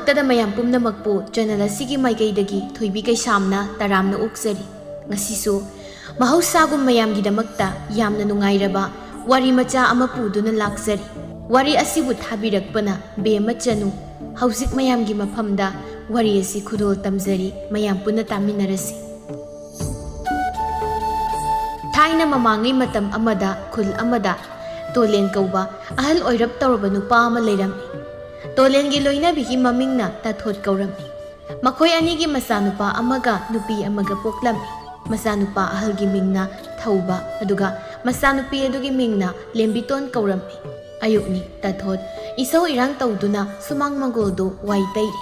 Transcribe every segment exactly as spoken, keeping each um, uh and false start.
ꯇꯗ ꯃꯌꯥꯝ ꯄꯨꯝꯅꯃꯛꯄꯨ ꯆꯦꯅꯦꯜ ꯑꯁꯤꯒꯤ ꯃꯥꯏꯀꯩꯗꯒꯤ ꯊꯣꯏꯕꯤ ꯀꯩꯁꯥꯝꯅ ꯇꯔꯥꯝꯅ ꯑꯣꯛꯆꯔꯤ꯫ ꯉꯁꯤꯁꯨ ꯃꯍꯧꯁꯥꯒꯨꯝ ꯃꯌꯥꯝꯒꯤꯗꯃꯛꯇ ꯌꯥꯝꯅ ꯅꯨꯡꯉꯥꯏꯔꯕ ꯋꯥꯔꯤ ꯃꯆꯥ ꯑꯃ ꯄꯨꯗꯨꯅ ꯂꯥꯛꯆꯔꯤ꯫ ꯋꯥꯔꯤ ꯑꯁꯤꯕꯨ ꯊꯥꯕꯤꯔꯛꯄꯅ ꯕꯦꯝꯃ ꯆꯅꯨ꯫ ꯍꯧꯖꯤꯛ ꯃꯌꯥꯝꯒꯤ ꯃꯐꯝꯗ ꯋꯥꯔꯤ ꯑꯁꯤ ꯈꯨꯗꯣꯜ ꯇꯝꯖꯔꯤ, ꯃꯌꯥꯝ ꯄꯨꯟꯅ ꯇꯥꯃꯤꯟꯅꯔꯁꯤ꯫ ꯊꯥꯏꯅ ꯃꯃꯥꯡꯉꯩ ꯃꯇꯝ ꯑꯃꯗ ꯈꯨꯜ ꯑꯃꯗ ꯇꯣꯂꯦꯟ ꯀꯧꯕ ꯑꯍꯜ ꯑꯣꯏꯔꯞ ꯇꯧꯔꯕ ꯅꯨꯄꯥ ꯑꯃ ꯂꯩꯔꯝꯃꯤ꯫ ꯇꯣꯂꯦꯟꯒꯤ ꯂꯣꯏꯅꯕꯤꯒꯤ ꯃꯃꯤꯡꯅ ꯇꯥꯊꯣꯠ ꯀꯧꯔꯝꯃꯤ꯫ ꯃꯈꯣꯏ ꯑꯅꯤꯒꯤ ꯃꯆꯥꯅꯨꯄꯥ ꯑꯃꯒ ꯅꯨꯄꯤ ꯑꯃꯒ ꯄꯣꯛꯂꯝꯃꯤ꯫ ꯃꯆꯥꯅꯨꯄꯥ ꯑꯍꯜꯒꯤ ꯃꯤꯡꯅ ꯊꯧꯕ, ꯑꯗꯨꯒ ꯃꯆꯥꯅꯨꯄꯤ ꯑꯗꯨꯒꯤ ꯃꯤꯡꯅ ꯂꯦꯝꯕꯤꯇꯣꯟ ꯀꯧꯔꯝꯃꯤ꯫ ꯑꯌꯨꯛꯅꯤ, ꯇꯥꯊꯣꯠ ꯏꯁꯧ ꯏꯔꯥꯡ ꯇꯧꯗꯨꯅ ꯁꯨꯃꯥꯡ ꯃꯪꯒꯣꯜꯗꯨ ꯋꯥꯏ ꯇꯩꯔꯤ꯫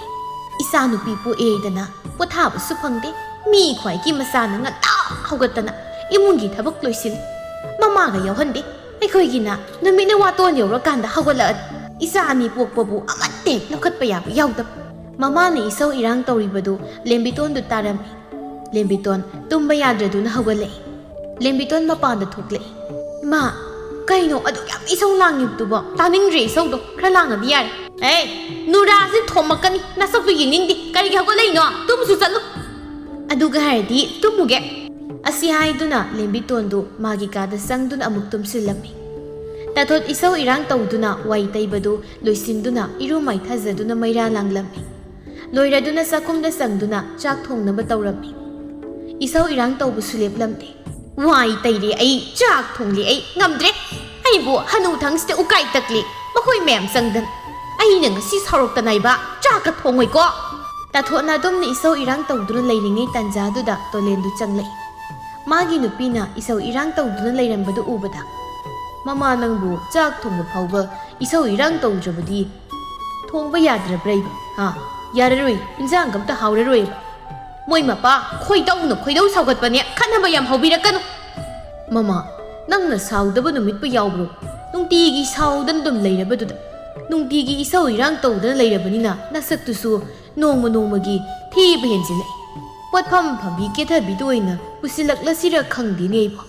"ꯏꯆꯥꯅꯨꯄꯤ ꯄꯣꯛꯑꯦꯗꯅ ꯄꯣꯊꯥꯕꯁꯨ ꯐꯪꯗꯦ, ꯃꯤ ꯈ꯭ꯋꯥꯏꯒꯤ ꯃꯆꯥꯅ ꯉꯟꯇꯥ ꯍꯧꯒꯠꯇꯅ ꯏꯃꯨꯡꯒꯤ ꯊꯕꯛ ꯂꯣꯏꯁꯤꯜꯂꯤ꯫ ꯃꯃꯥꯒ ꯌꯥꯎꯍꯟꯗꯦ꯫ ꯑꯩꯈꯣꯏꯒꯤꯅ ꯅꯨꯃꯤꯠꯅ ꯋꯥꯇꯣꯟ ꯌꯧꯔꯀꯥꯟꯗ ꯍꯧꯒꯠꯂꯛꯑꯅꯤ꯫ ꯏꯆꯥ ꯑꯅꯤ ꯄꯣꯛꯄꯕꯨ ꯑꯃꯠꯇ ꯍꯦꯛ ꯂꯧꯈꯠꯄ ꯌꯥꯕ ꯌꯥꯎꯗꯕ꯫" ꯃꯃꯥꯅ ꯏꯁꯧ ꯏꯔꯥꯡ ꯇꯧꯔꯤꯕꯗꯨ ꯂꯦꯝꯕꯤꯇꯣꯟꯗꯨ ꯇꯥꯔꯝꯃꯤ꯫ ꯂꯦꯝꯕꯤꯇꯣꯟ ꯇꯨꯝꯕ ꯌꯥꯗ꯭ꯔꯗꯨꯅ ꯍꯧꯒꯠꯂꯛꯏ꯫ ꯂꯦꯝꯕꯤꯇꯣꯟ ꯃꯄꯥꯟꯗ ꯊꯣꯛꯂꯛꯏ꯫ "ꯏꯃꯥ, ꯀꯩꯅꯣ ꯑꯗꯨꯛ ꯌꯥꯝ ꯏꯁꯧ ꯂꯥꯡꯉꯤꯕꯗꯨꯕꯣ? ꯇꯥꯅꯤꯡꯗ꯭ꯔꯦ ꯏꯁꯧꯗꯣ, ꯈꯔ ꯂꯥꯡꯉꯗꯤ ꯌꯥꯔꯦ꯫ ꯑꯦ, ꯅꯨꯔꯥꯁꯦ ꯊꯣꯝꯃꯛꯀꯅꯤ, ꯅꯁꯛꯇꯨ ꯌꯦꯡꯅꯤꯡꯗꯦ꯫ ꯀꯔꯤꯒꯤ ꯍꯧꯒꯠꯂꯛꯏꯅꯣ? ꯇꯨꯝꯃꯁꯨ ꯆꯠꯂꯨ꯫" "ꯑꯗꯨꯒ ꯍꯥꯏꯔꯗꯤ ꯇꯨꯝꯃꯨꯒꯦ꯫" ꯑꯁꯤ ꯍꯥꯏꯗꯨꯅ ꯂꯦꯝꯕꯤꯇꯣꯟꯗꯨ ꯃꯥꯒꯤ ꯀꯥꯗ ꯆꯪꯗꯨꯅ ꯑꯃꯨꯛ ꯇꯨꯝꯁꯤꯜꯂꯝꯃꯤ꯫ ꯇꯥꯊꯣꯠ ꯏꯁꯧ ꯏꯔꯥꯡ ꯇꯧꯗꯨꯅ ꯋꯥꯏ ꯇꯩꯕꯗꯨ ꯂꯣꯏꯁꯤꯟꯗꯨꯅ ꯏꯔꯨ ꯃꯥꯏꯊꯖꯗꯨꯅ ꯃꯩꯔꯥ ꯂꯥꯡꯂꯝꯃꯤ꯫ ꯂꯣꯏꯔꯗꯨꯅ ꯆꯥꯛꯈꯨꯝꯗ ꯆꯪꯗꯨꯅ ꯆꯥꯛ ꯊꯣꯡꯅꯕ ꯇꯧꯔꯝꯃꯤ꯫ ꯏꯁꯧ ꯏꯔꯥꯡ ꯇꯧꯕꯁꯨ ꯂꯦꯞꯂꯝꯗꯦ꯫ "ꯋꯥꯏ ꯇꯩꯔꯦ ꯑꯩ, ꯆꯥꯛ ꯊꯣꯡꯂꯦ ꯑꯩ, ꯉꯝꯗ꯭ꯔꯦ꯫ ꯑꯩꯕꯨ ꯍꯅꯨ ꯊꯪꯁꯤꯗ ꯎꯀꯥꯏ ꯇꯛꯂꯦ, ꯃꯈꯣꯏ ꯃꯌꯥꯝ ꯆꯪꯗꯅ꯫ ꯑꯩꯅ ꯉꯁꯤ ꯁꯥꯎꯔꯛꯇꯅ ꯍꯥꯏꯕ ꯆꯥꯛꯀ ꯊꯣꯡꯉꯣꯏꯀꯣ꯫" ꯇꯥꯊꯣꯠꯅ ꯑꯗꯨꯝꯅ ꯏꯁꯧ ꯏꯔꯥꯡ ꯇꯧꯗꯨꯅ ꯂꯩꯔꯤꯉꯩ ꯇꯥꯟꯖꯥꯗꯨꯗ ꯇꯣꯂꯦꯟꯗꯨ ꯆꯪꯂꯛꯏ꯫ ꯃꯥꯒꯤ ꯅꯨꯄꯤꯅ ꯏꯁꯧ ꯏꯔꯥꯡ ꯇꯧꯗꯨꯅ ꯂꯩꯔꯝꯕꯗꯨ ꯎꯕꯗ, "ꯃꯃꯥ, ꯅꯪꯕꯨ ꯆꯥꯛ ꯊꯣꯡꯕ ꯐꯥꯎꯕ ꯏꯁꯧ ꯏꯔꯥꯡ ꯇꯧꯗ꯭ꯔꯕꯗꯤ ꯊꯣꯡꯕ ꯌꯥꯗ꯭ꯔꯕ꯭ꯔꯩꯕ? ꯍꯥ? ꯌꯥꯔꯔꯣꯏ, ꯏꯟꯖꯥꯡꯒ ꯑꯝꯇ ꯍꯥꯎꯔꯔꯣꯏꯕ꯫" "ꯃꯣꯏ ꯃꯄꯥ ꯈꯣꯏꯗꯧꯅ ꯈꯣꯏꯗꯧ ꯁꯥꯎꯒꯠꯄꯅꯦ, ꯈꯠꯅꯕ ꯌꯥꯝ ꯍꯧꯕꯤꯔꯛꯀꯅꯨ꯫" "ꯃꯃꯥ, ꯅꯪꯅ ꯁꯥꯎꯗꯕ ꯅꯨꯃꯤꯠꯄꯨ ꯌꯥꯎꯕ꯭ꯔꯣ? ꯅꯨꯡꯇꯤꯒꯤ ꯁꯥꯎꯗꯅ ꯑꯗꯨꯝ ꯂꯩꯔꯕꯗꯨꯗ, ꯅꯨꯡꯇꯤꯒꯤ ꯏꯁꯧ ꯏꯔꯥꯡ ꯇꯧꯗꯅ ꯂꯩꯔꯕꯅꯤꯅ ꯅꯁꯛꯇꯨꯁꯨ ꯅꯣꯡꯃ ꯅꯣꯡꯃꯒꯤ ꯊꯤꯕ ꯍꯦꯟꯖꯤꯜꯂꯛꯏ꯫ ꯄꯣꯠꯐꯝ ꯐꯝꯕꯤ ꯀꯦꯊꯕꯤꯗꯨ ꯑꯣꯏꯅ ꯄꯨꯁꯤꯜꯂꯛꯂꯁꯤꯔ ꯈꯪꯗꯦꯅꯦ ꯑꯩꯕꯣ꯫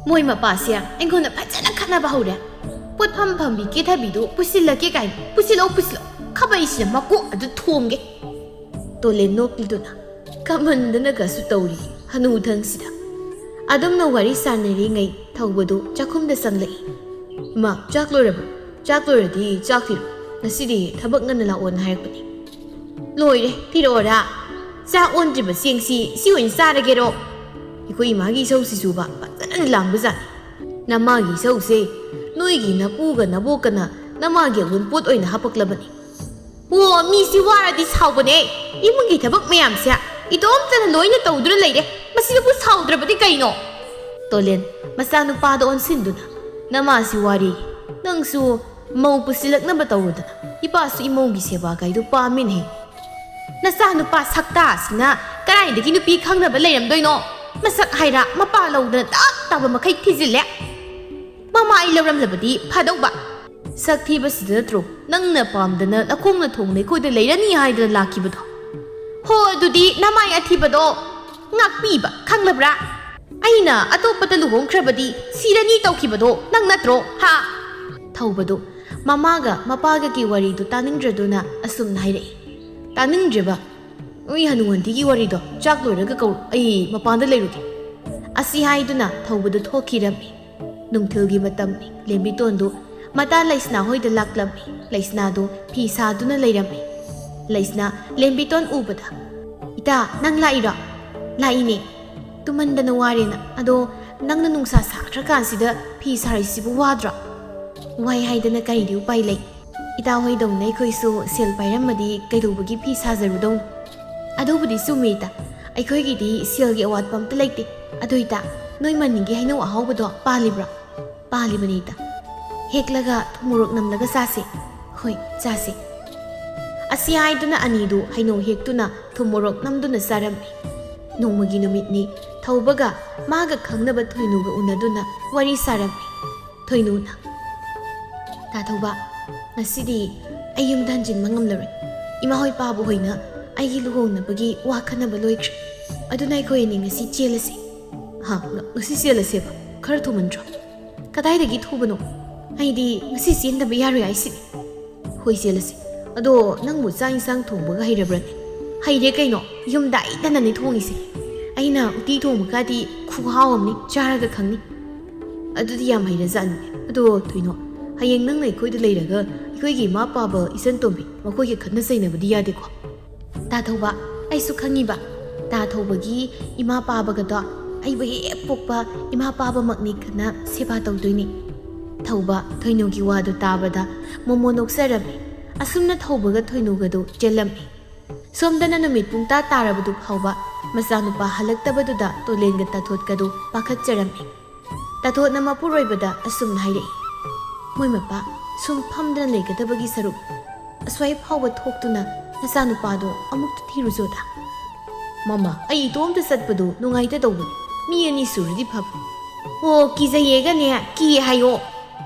ꯃꯣꯏ ꯃꯄꯥꯁꯦ ꯑꯩꯉꯣꯟꯗ ꯐꯖꯅ ꯈꯠꯅꯕ ꯍꯧꯔꯦ꯫ ꯄꯣꯠꯐꯝ ꯐꯝꯕꯤ ꯀꯦꯊꯕꯤꯗꯨ ꯄꯨꯁꯤꯜꯂꯛꯀꯦ ꯀꯥꯏꯅ, ꯄꯨꯁꯤꯜꯂꯛꯑꯣ, ꯄꯨꯁꯤꯜꯂꯛꯑꯣ꯫ ꯈꯥꯕꯩꯁꯤꯅ ꯃꯀꯣꯛ ꯑꯗꯨ ꯊꯣꯝꯒꯦ꯫ ꯇꯣꯂꯦꯟ ꯅꯣꯛꯂꯤꯗꯨꯅ ꯀꯃꯟꯗꯅꯒꯁꯨ ꯇꯧꯔꯤ ꯍꯅꯨꯊꯪꯁꯤꯗ꯫ ꯑꯗꯨꯝꯅ ꯋꯥꯔꯤ ꯁꯥꯟꯅꯔꯤꯉꯩ ꯊꯧꯕꯗꯨ ꯆꯥꯛꯈꯨꯝꯗ ꯆꯪꯂꯛꯏ꯫ "ꯏꯃꯥ, ꯆꯥꯛ ꯂꯣꯏꯔꯕ? ꯆꯥꯛ ꯂꯣꯏꯔꯗꯤ ꯆꯥꯛ ꯊꯤꯔꯣ꯫ ꯉꯁꯤꯗꯤ ꯊꯕꯛ ꯉꯟꯅ ꯂꯥꯛꯑꯣꯅ ꯍꯥꯏꯔꯛꯄꯅꯤ꯫" "ꯂꯣꯏꯔꯦ, ꯊꯤꯔꯛꯑꯣꯔꯥ? ꯆꯥꯛ ꯑꯣꯟꯗ꯭ꯔꯤꯕ ꯆꯦꯡꯁꯤ ꯁꯤ ꯑꯣꯏꯅ ꯆꯥꯔꯒꯦꯔꯣ?" ꯑꯩꯈꯣꯏ ꯏꯃꯥꯒꯤ ꯏꯁꯧꯁꯤꯁꯨꯕ ꯐꯖꯅ ꯂꯥꯡꯕꯖꯥꯠꯅꯤ꯫ ꯅꯃꯥꯒꯤ ꯏꯁꯧꯁꯦ ꯅꯣꯏꯒꯤ ꯅꯄꯨꯒ ꯅꯕꯣꯛꯀꯅ ꯅꯃꯥꯒꯤ ꯑꯋꯨꯟꯄꯣꯠ ꯑꯣꯏꯅ ꯍꯥꯄꯛꯂꯕꯅꯤ꯫ "ꯑꯣ, ꯃꯤꯁꯤ ꯋꯥꯔꯗꯤ ꯁꯥꯎꯕꯅꯦ꯫ ꯏꯃꯨꯡꯒꯤ ꯊꯕꯛ ꯃꯌꯥꯝꯁꯦ ꯏꯇꯣꯝꯇꯅ ꯂꯣꯏꯅ ꯇꯧꯗꯨꯅ ꯂꯩꯔꯦ꯫ ꯃꯁꯤꯗꯕꯨ ꯁꯥꯎꯗ꯭ꯔꯕꯗꯤ ꯀꯩꯅꯣ?" ꯇꯣꯂꯦꯟ ꯃꯆꯥꯅꯨꯄꯥꯗ ꯑꯣꯟꯁꯤꯟꯗꯨꯅ, "ꯅꯃꯥꯁꯤ ꯋꯥꯔꯤ꯫ ꯅꯪꯁꯨ ꯃꯧ ꯄꯨꯁꯤꯜꯂꯛꯅꯕ ꯇꯧꯔꯨꯗꯅ꯫ ꯏꯄꯥꯁꯨ ꯏꯃꯧꯒꯤ ꯁꯦꯕꯥ ꯀꯥꯏꯗꯨ ꯄꯥꯝꯃꯤꯅꯦ꯫ ꯅꯆꯥꯅꯨꯄꯥ ꯁꯛꯇꯥꯁꯤꯅ ꯀꯗꯥꯏꯗꯒꯤ ꯅꯨꯄꯤ ꯈꯪꯅꯕ ꯂꯩꯔꯝꯗꯣꯏꯅꯣ? ꯃꯁꯛ ꯍꯥꯏꯔ ꯃꯄꯥ ꯂꯧꯗꯅ ꯇꯞ ꯇꯥꯕ ꯃꯈꯩ ꯊꯤꯖꯤꯜꯂꯦ꯫ ꯃꯃꯥ ꯑꯩ ꯂꯧꯔꯝꯂꯕꯗꯤ ꯐꯗꯧꯕ꯫ ꯁꯛ ꯊꯤꯕꯁꯤꯗ ꯅꯠꯇ꯭ꯔꯣ ꯅꯪꯅ ꯄꯥꯝꯗꯅ ꯅꯈꯣꯡꯅ ꯊꯣꯡ ꯂꯩꯈꯣꯏꯗ ꯂꯩꯔꯅꯤ ꯍꯥꯏꯗꯅ ꯂꯥꯛꯈꯤꯕꯗꯣ? ꯍꯣ, ꯑꯗꯨꯗꯤ ꯅꯃꯥꯏ ꯑꯊꯤꯕꯗꯣ ꯉꯥꯛꯄꯤꯕ ꯈꯪꯂꯕ꯭ꯔꯥ? ꯑꯩꯅ ꯑꯇꯣꯞꯄꯗ ꯂꯨꯍꯣꯡꯈ꯭ꯔꯕꯗꯤ ꯁꯤꯔꯅꯤ ꯇꯧꯈꯤꯕꯗꯣ ꯅꯪ ꯅꯠꯇ꯭ꯔꯣ, ꯍꯥ?" ꯊꯧꯕꯗꯨ ꯃꯃꯥꯒ ꯃꯄꯥꯒꯒꯤ ꯋꯥꯔꯤꯗꯨ ꯇꯥꯅꯤꯡꯗ꯭ꯔꯗꯨꯅ ꯑꯁꯨꯝꯅ ꯍꯥꯏꯔꯛꯏ꯫ "ꯇꯥꯅꯤꯡꯗ꯭ꯔꯤꯕ? ꯅꯣꯏ ꯍꯅꯨ ꯍꯟꯊꯤꯒꯤ ꯋꯥꯔꯤꯗꯣ ꯆꯥꯛ ꯂꯣꯏꯔꯒ ꯀꯧꯔꯣ, ꯑꯩ ꯃꯄꯥꯟꯗ ꯂꯩꯔꯨꯒꯦ꯫" ꯑꯁꯤ ꯍꯥꯏꯗꯨꯅ ꯊꯧꯕꯗꯨ ꯊꯣꯛꯈꯤꯔꯝꯃꯤ꯫ ꯅꯨꯡꯊꯤꯜꯒꯤ ꯃꯇꯝꯅꯤ꯫ ꯂꯦꯝꯕꯤꯇꯣꯟꯗꯨ ꯃꯇꯥ ꯂꯩꯁꯅꯥ ꯍꯣꯏꯗ ꯂꯥꯛꯂꯝꯃꯤ꯫ ꯂꯩꯁꯅꯥꯗꯨ ꯐꯤ ꯁꯥꯗꯨꯅ ꯂꯩꯔꯝꯃꯤ꯫ ꯂꯩꯁꯅꯥ ꯂꯦꯝꯕꯤꯇꯣꯟ ꯎꯕꯗ, "ꯏꯇꯥ, ꯅꯪ ꯂꯥꯛꯏꯔꯣ?" "ꯂꯥꯛꯏꯅꯦ꯫ ꯇꯨꯝꯃꯟꯗꯅ ꯋꯥꯔꯦꯅ꯫ ꯑꯗꯣ ꯅꯪꯅ ꯅꯨꯡꯁꯥ ꯁꯥꯈ꯭ꯔꯀꯥꯟꯁꯤꯗ ꯐꯤ ꯁꯥꯔꯤꯁꯤꯕꯨ ꯋꯥꯗ꯭ꯔꯣ?" "ꯋꯥꯏ ꯍꯥꯏꯗꯅ ꯀꯔꯤꯗꯤ ꯎꯄꯥꯏ ꯂꯩ? ꯏꯇꯥ ꯍꯣꯏꯗꯧꯅ ꯑꯩꯈꯣꯏꯁꯨ ꯁꯦꯜ ꯄꯥꯏꯔꯝꯃꯗꯤ ꯀꯩꯗꯧꯕꯒꯤ ꯐꯤ ꯁꯥꯖꯔꯨꯗꯧꯅꯣ?" "ꯑꯗꯨꯕꯨꯗꯤ ꯆꯨꯝꯃꯤ ꯏꯇꯥ꯫ ꯑꯩꯈꯣꯏꯒꯤꯗꯤ ꯁꯦꯜꯒꯤ ꯑꯋꯥꯠꯄ ꯑꯝꯇ ꯂꯩꯇꯦ꯫ ꯑꯗꯨ ꯏꯇꯥ, ꯅꯣꯏ ꯃꯅꯤꯡꯒꯤ ꯍꯩꯅꯧ ꯑꯍꯥꯎꯕꯗꯣ ꯄꯥꯜꯂꯤꯕ꯭ꯔꯣ?" "ꯄꯥꯜꯂꯤꯕꯅꯤ ꯏꯇꯥ꯫ ꯍꯦꯛꯂꯒ ꯊꯨꯝ ꯃꯣꯔꯣꯛ ꯅꯝꯂꯒ ꯆꯥꯁꯦ꯫" "ꯍꯣꯏ, ꯆꯥꯁꯦ꯫" ꯑꯁꯤ ꯍꯥꯏꯗꯨꯅ ꯑꯅꯤꯗꯨ ꯍꯩꯅꯧ ꯍꯦꯛꯇꯨꯅ ꯊꯨꯝ ꯃꯣꯔꯣꯛ ꯅꯝꯗꯨꯅ ꯆꯥꯔꯝꯃꯤ꯫ ꯅꯣꯡꯃꯒꯤ ꯅꯨꯃꯤꯠꯅꯤ꯫ ꯊꯧꯕꯒ ꯃꯥꯒ ꯈꯪꯅꯕ ꯊꯣꯏꯅꯨꯒ ꯎꯅꯗꯨꯅ ꯋꯥꯔꯤ ꯁꯥꯔꯝꯃꯤ꯫ ꯊꯣꯏꯅꯨꯅ, "ꯇꯥ ꯊꯧꯕ, ꯉꯁꯤꯗꯤ ꯑꯩ ꯌꯨꯝꯗ ꯍꯟꯖꯤꯟꯕ ꯉꯝꯂꯔꯣꯏ꯫ ꯏꯃꯥ ꯍꯣꯏ ꯄꯥꯕꯨ ꯍꯣꯏꯅ ꯑꯩꯒꯤ ꯂꯨꯍꯣꯡꯅꯕꯒꯤ ꯋꯥ ꯈꯟꯅꯕ ꯂꯣꯏꯈ꯭ꯔꯦ꯫ ꯑꯗꯨꯅ ꯑꯩꯈꯣꯏ ꯑꯅꯤ ꯉꯁꯤ ꯆꯦꯜꯂꯁꯤ꯫" "ꯍꯥ? ꯉ-, ꯉꯁꯤ ꯆꯦꯜꯂꯁꯦꯕ? ꯈꯔ ꯊꯨꯃꯟꯗ꯭ꯔꯣ?" "ꯀꯗꯥꯏꯗꯒꯤ ꯊꯨꯕꯅꯣ? ꯑꯩꯗꯤ ꯉꯁꯤ ꯆꯦꯟꯗꯕ ꯌꯥꯔꯣꯏ ꯍꯥꯏꯁꯤꯅꯤ꯫" "ꯍꯣꯏ, ꯆꯦꯜꯂꯁꯤ꯫ "ꯑꯗꯣ ꯅꯪꯕꯨ ꯆꯥꯛ ꯏꯟꯁꯥꯡ ꯊꯣꯡꯕꯒ ꯍꯩꯔꯕ꯭ꯔꯅꯦ?" "ꯍꯩꯔꯦ ꯀꯩꯅꯣ, ꯌꯨꯝꯗ ꯑꯩꯇꯅꯅꯦ ꯊꯣꯡꯉꯤꯁꯦ꯫ ꯑꯩꯅ ꯎꯇꯤ ꯊꯣꯡꯕꯒꯗꯤ ꯈꯨꯍꯥꯎ ꯑꯃꯅꯤ, ꯆꯥꯔꯒ ꯈꯪꯅꯤ꯫ ꯑꯗꯨꯗꯤ ꯌꯥꯝ ꯍꯩꯔꯖꯥꯠꯅꯤ꯫ ꯑꯗꯣ ꯊꯣꯏꯅꯣ, ꯍꯌꯦꯡ ꯅꯪꯅ ꯑꯩꯈꯣꯏꯗ ꯂꯩꯔꯒ ꯑꯩꯈꯣꯏꯒꯤ ꯏꯃꯥ ꯄꯥꯕ ꯏꯆꯟ ꯇꯣꯝꯕꯤ ꯃꯈꯣꯏꯒ ꯈꯠꯅ ꯆꯩꯅꯕꯗꯤ ꯌꯥꯗꯦꯀꯣ?" "ꯇꯥ ꯊꯧꯕ, ꯑꯩꯁꯨ ꯈꯪꯉꯤꯕ꯫ ꯇꯥ ꯊꯧꯕꯒꯤ ꯏꯃꯥ ꯄꯥꯕꯒꯗꯣ ꯑꯩꯕꯨ ꯍꯦꯛ ꯄꯣꯛꯄ ꯏꯃꯥ ꯄꯥꯕꯃꯛꯅꯤ ꯈꯟꯅ ꯁꯦꯕꯥ ꯇꯧꯗꯣꯏꯅꯤ꯫" ꯊꯧꯕ ꯊꯣꯏꯅꯨꯒꯤ ꯋꯥꯗꯨ ꯇꯥꯕꯗ ꯃꯣꯃꯣ ꯅꯣꯛꯆꯔꯝꯃꯤ꯫ ꯑꯁꯨꯝꯅ ꯊꯧꯕꯒ ꯊꯣꯏꯅꯨꯒꯗꯨ ꯆꯦꯜꯂꯝꯃꯤ꯫ ꯁꯣꯝꯗꯅ ꯅꯨꯃꯤꯠ ꯄꯨꯡꯇꯥ ꯇꯥꯔꯕꯗꯨ ꯐꯥꯎꯕ ꯃꯆꯥꯅꯨꯄꯥ ꯍꯜꯂꯛꯇꯕꯗꯨꯗ ꯇꯣꯂꯦꯟꯒ ꯇꯥꯊꯣꯠꯀꯗꯨ ꯄꯥꯈꯠꯆꯔꯝꯃꯤ꯫ ꯇꯥꯊꯣꯠꯅ ꯃꯄꯨꯔꯣꯏꯕꯗ ꯑꯁꯨꯝꯅ ꯍꯥꯏꯔꯛꯏ, "ꯃꯣꯏ ꯃꯄꯥ ꯁꯨꯝ ꯐꯝꯗꯅ ꯂꯩꯒꯗꯕꯒꯤ ꯁꯔꯨꯛ ꯑꯁ꯭ꯋꯥꯏ ꯐꯥꯎꯕ ꯊꯣꯛꯇꯨꯅ ꯅꯆꯥꯅꯨꯄꯥꯗꯣ ꯑꯃꯨꯛꯇ ꯊꯤꯔꯨꯆꯣꯗ꯫" "ꯃꯃꯥ, ꯑꯩ ꯏꯇꯣꯝꯇ ꯆꯠꯄꯗꯣ ꯅꯨꯡꯉꯥꯏꯇꯗꯧꯕꯅꯤ꯫ ꯃꯤ ꯑꯅꯤ ꯁꯨꯔꯗꯤ ꯐꯕ꯫" "ꯑꯣ, ꯀꯤꯖꯩꯌꯦꯒꯅꯦ, ꯀꯤ ꯍꯥꯏꯌꯣ꯫"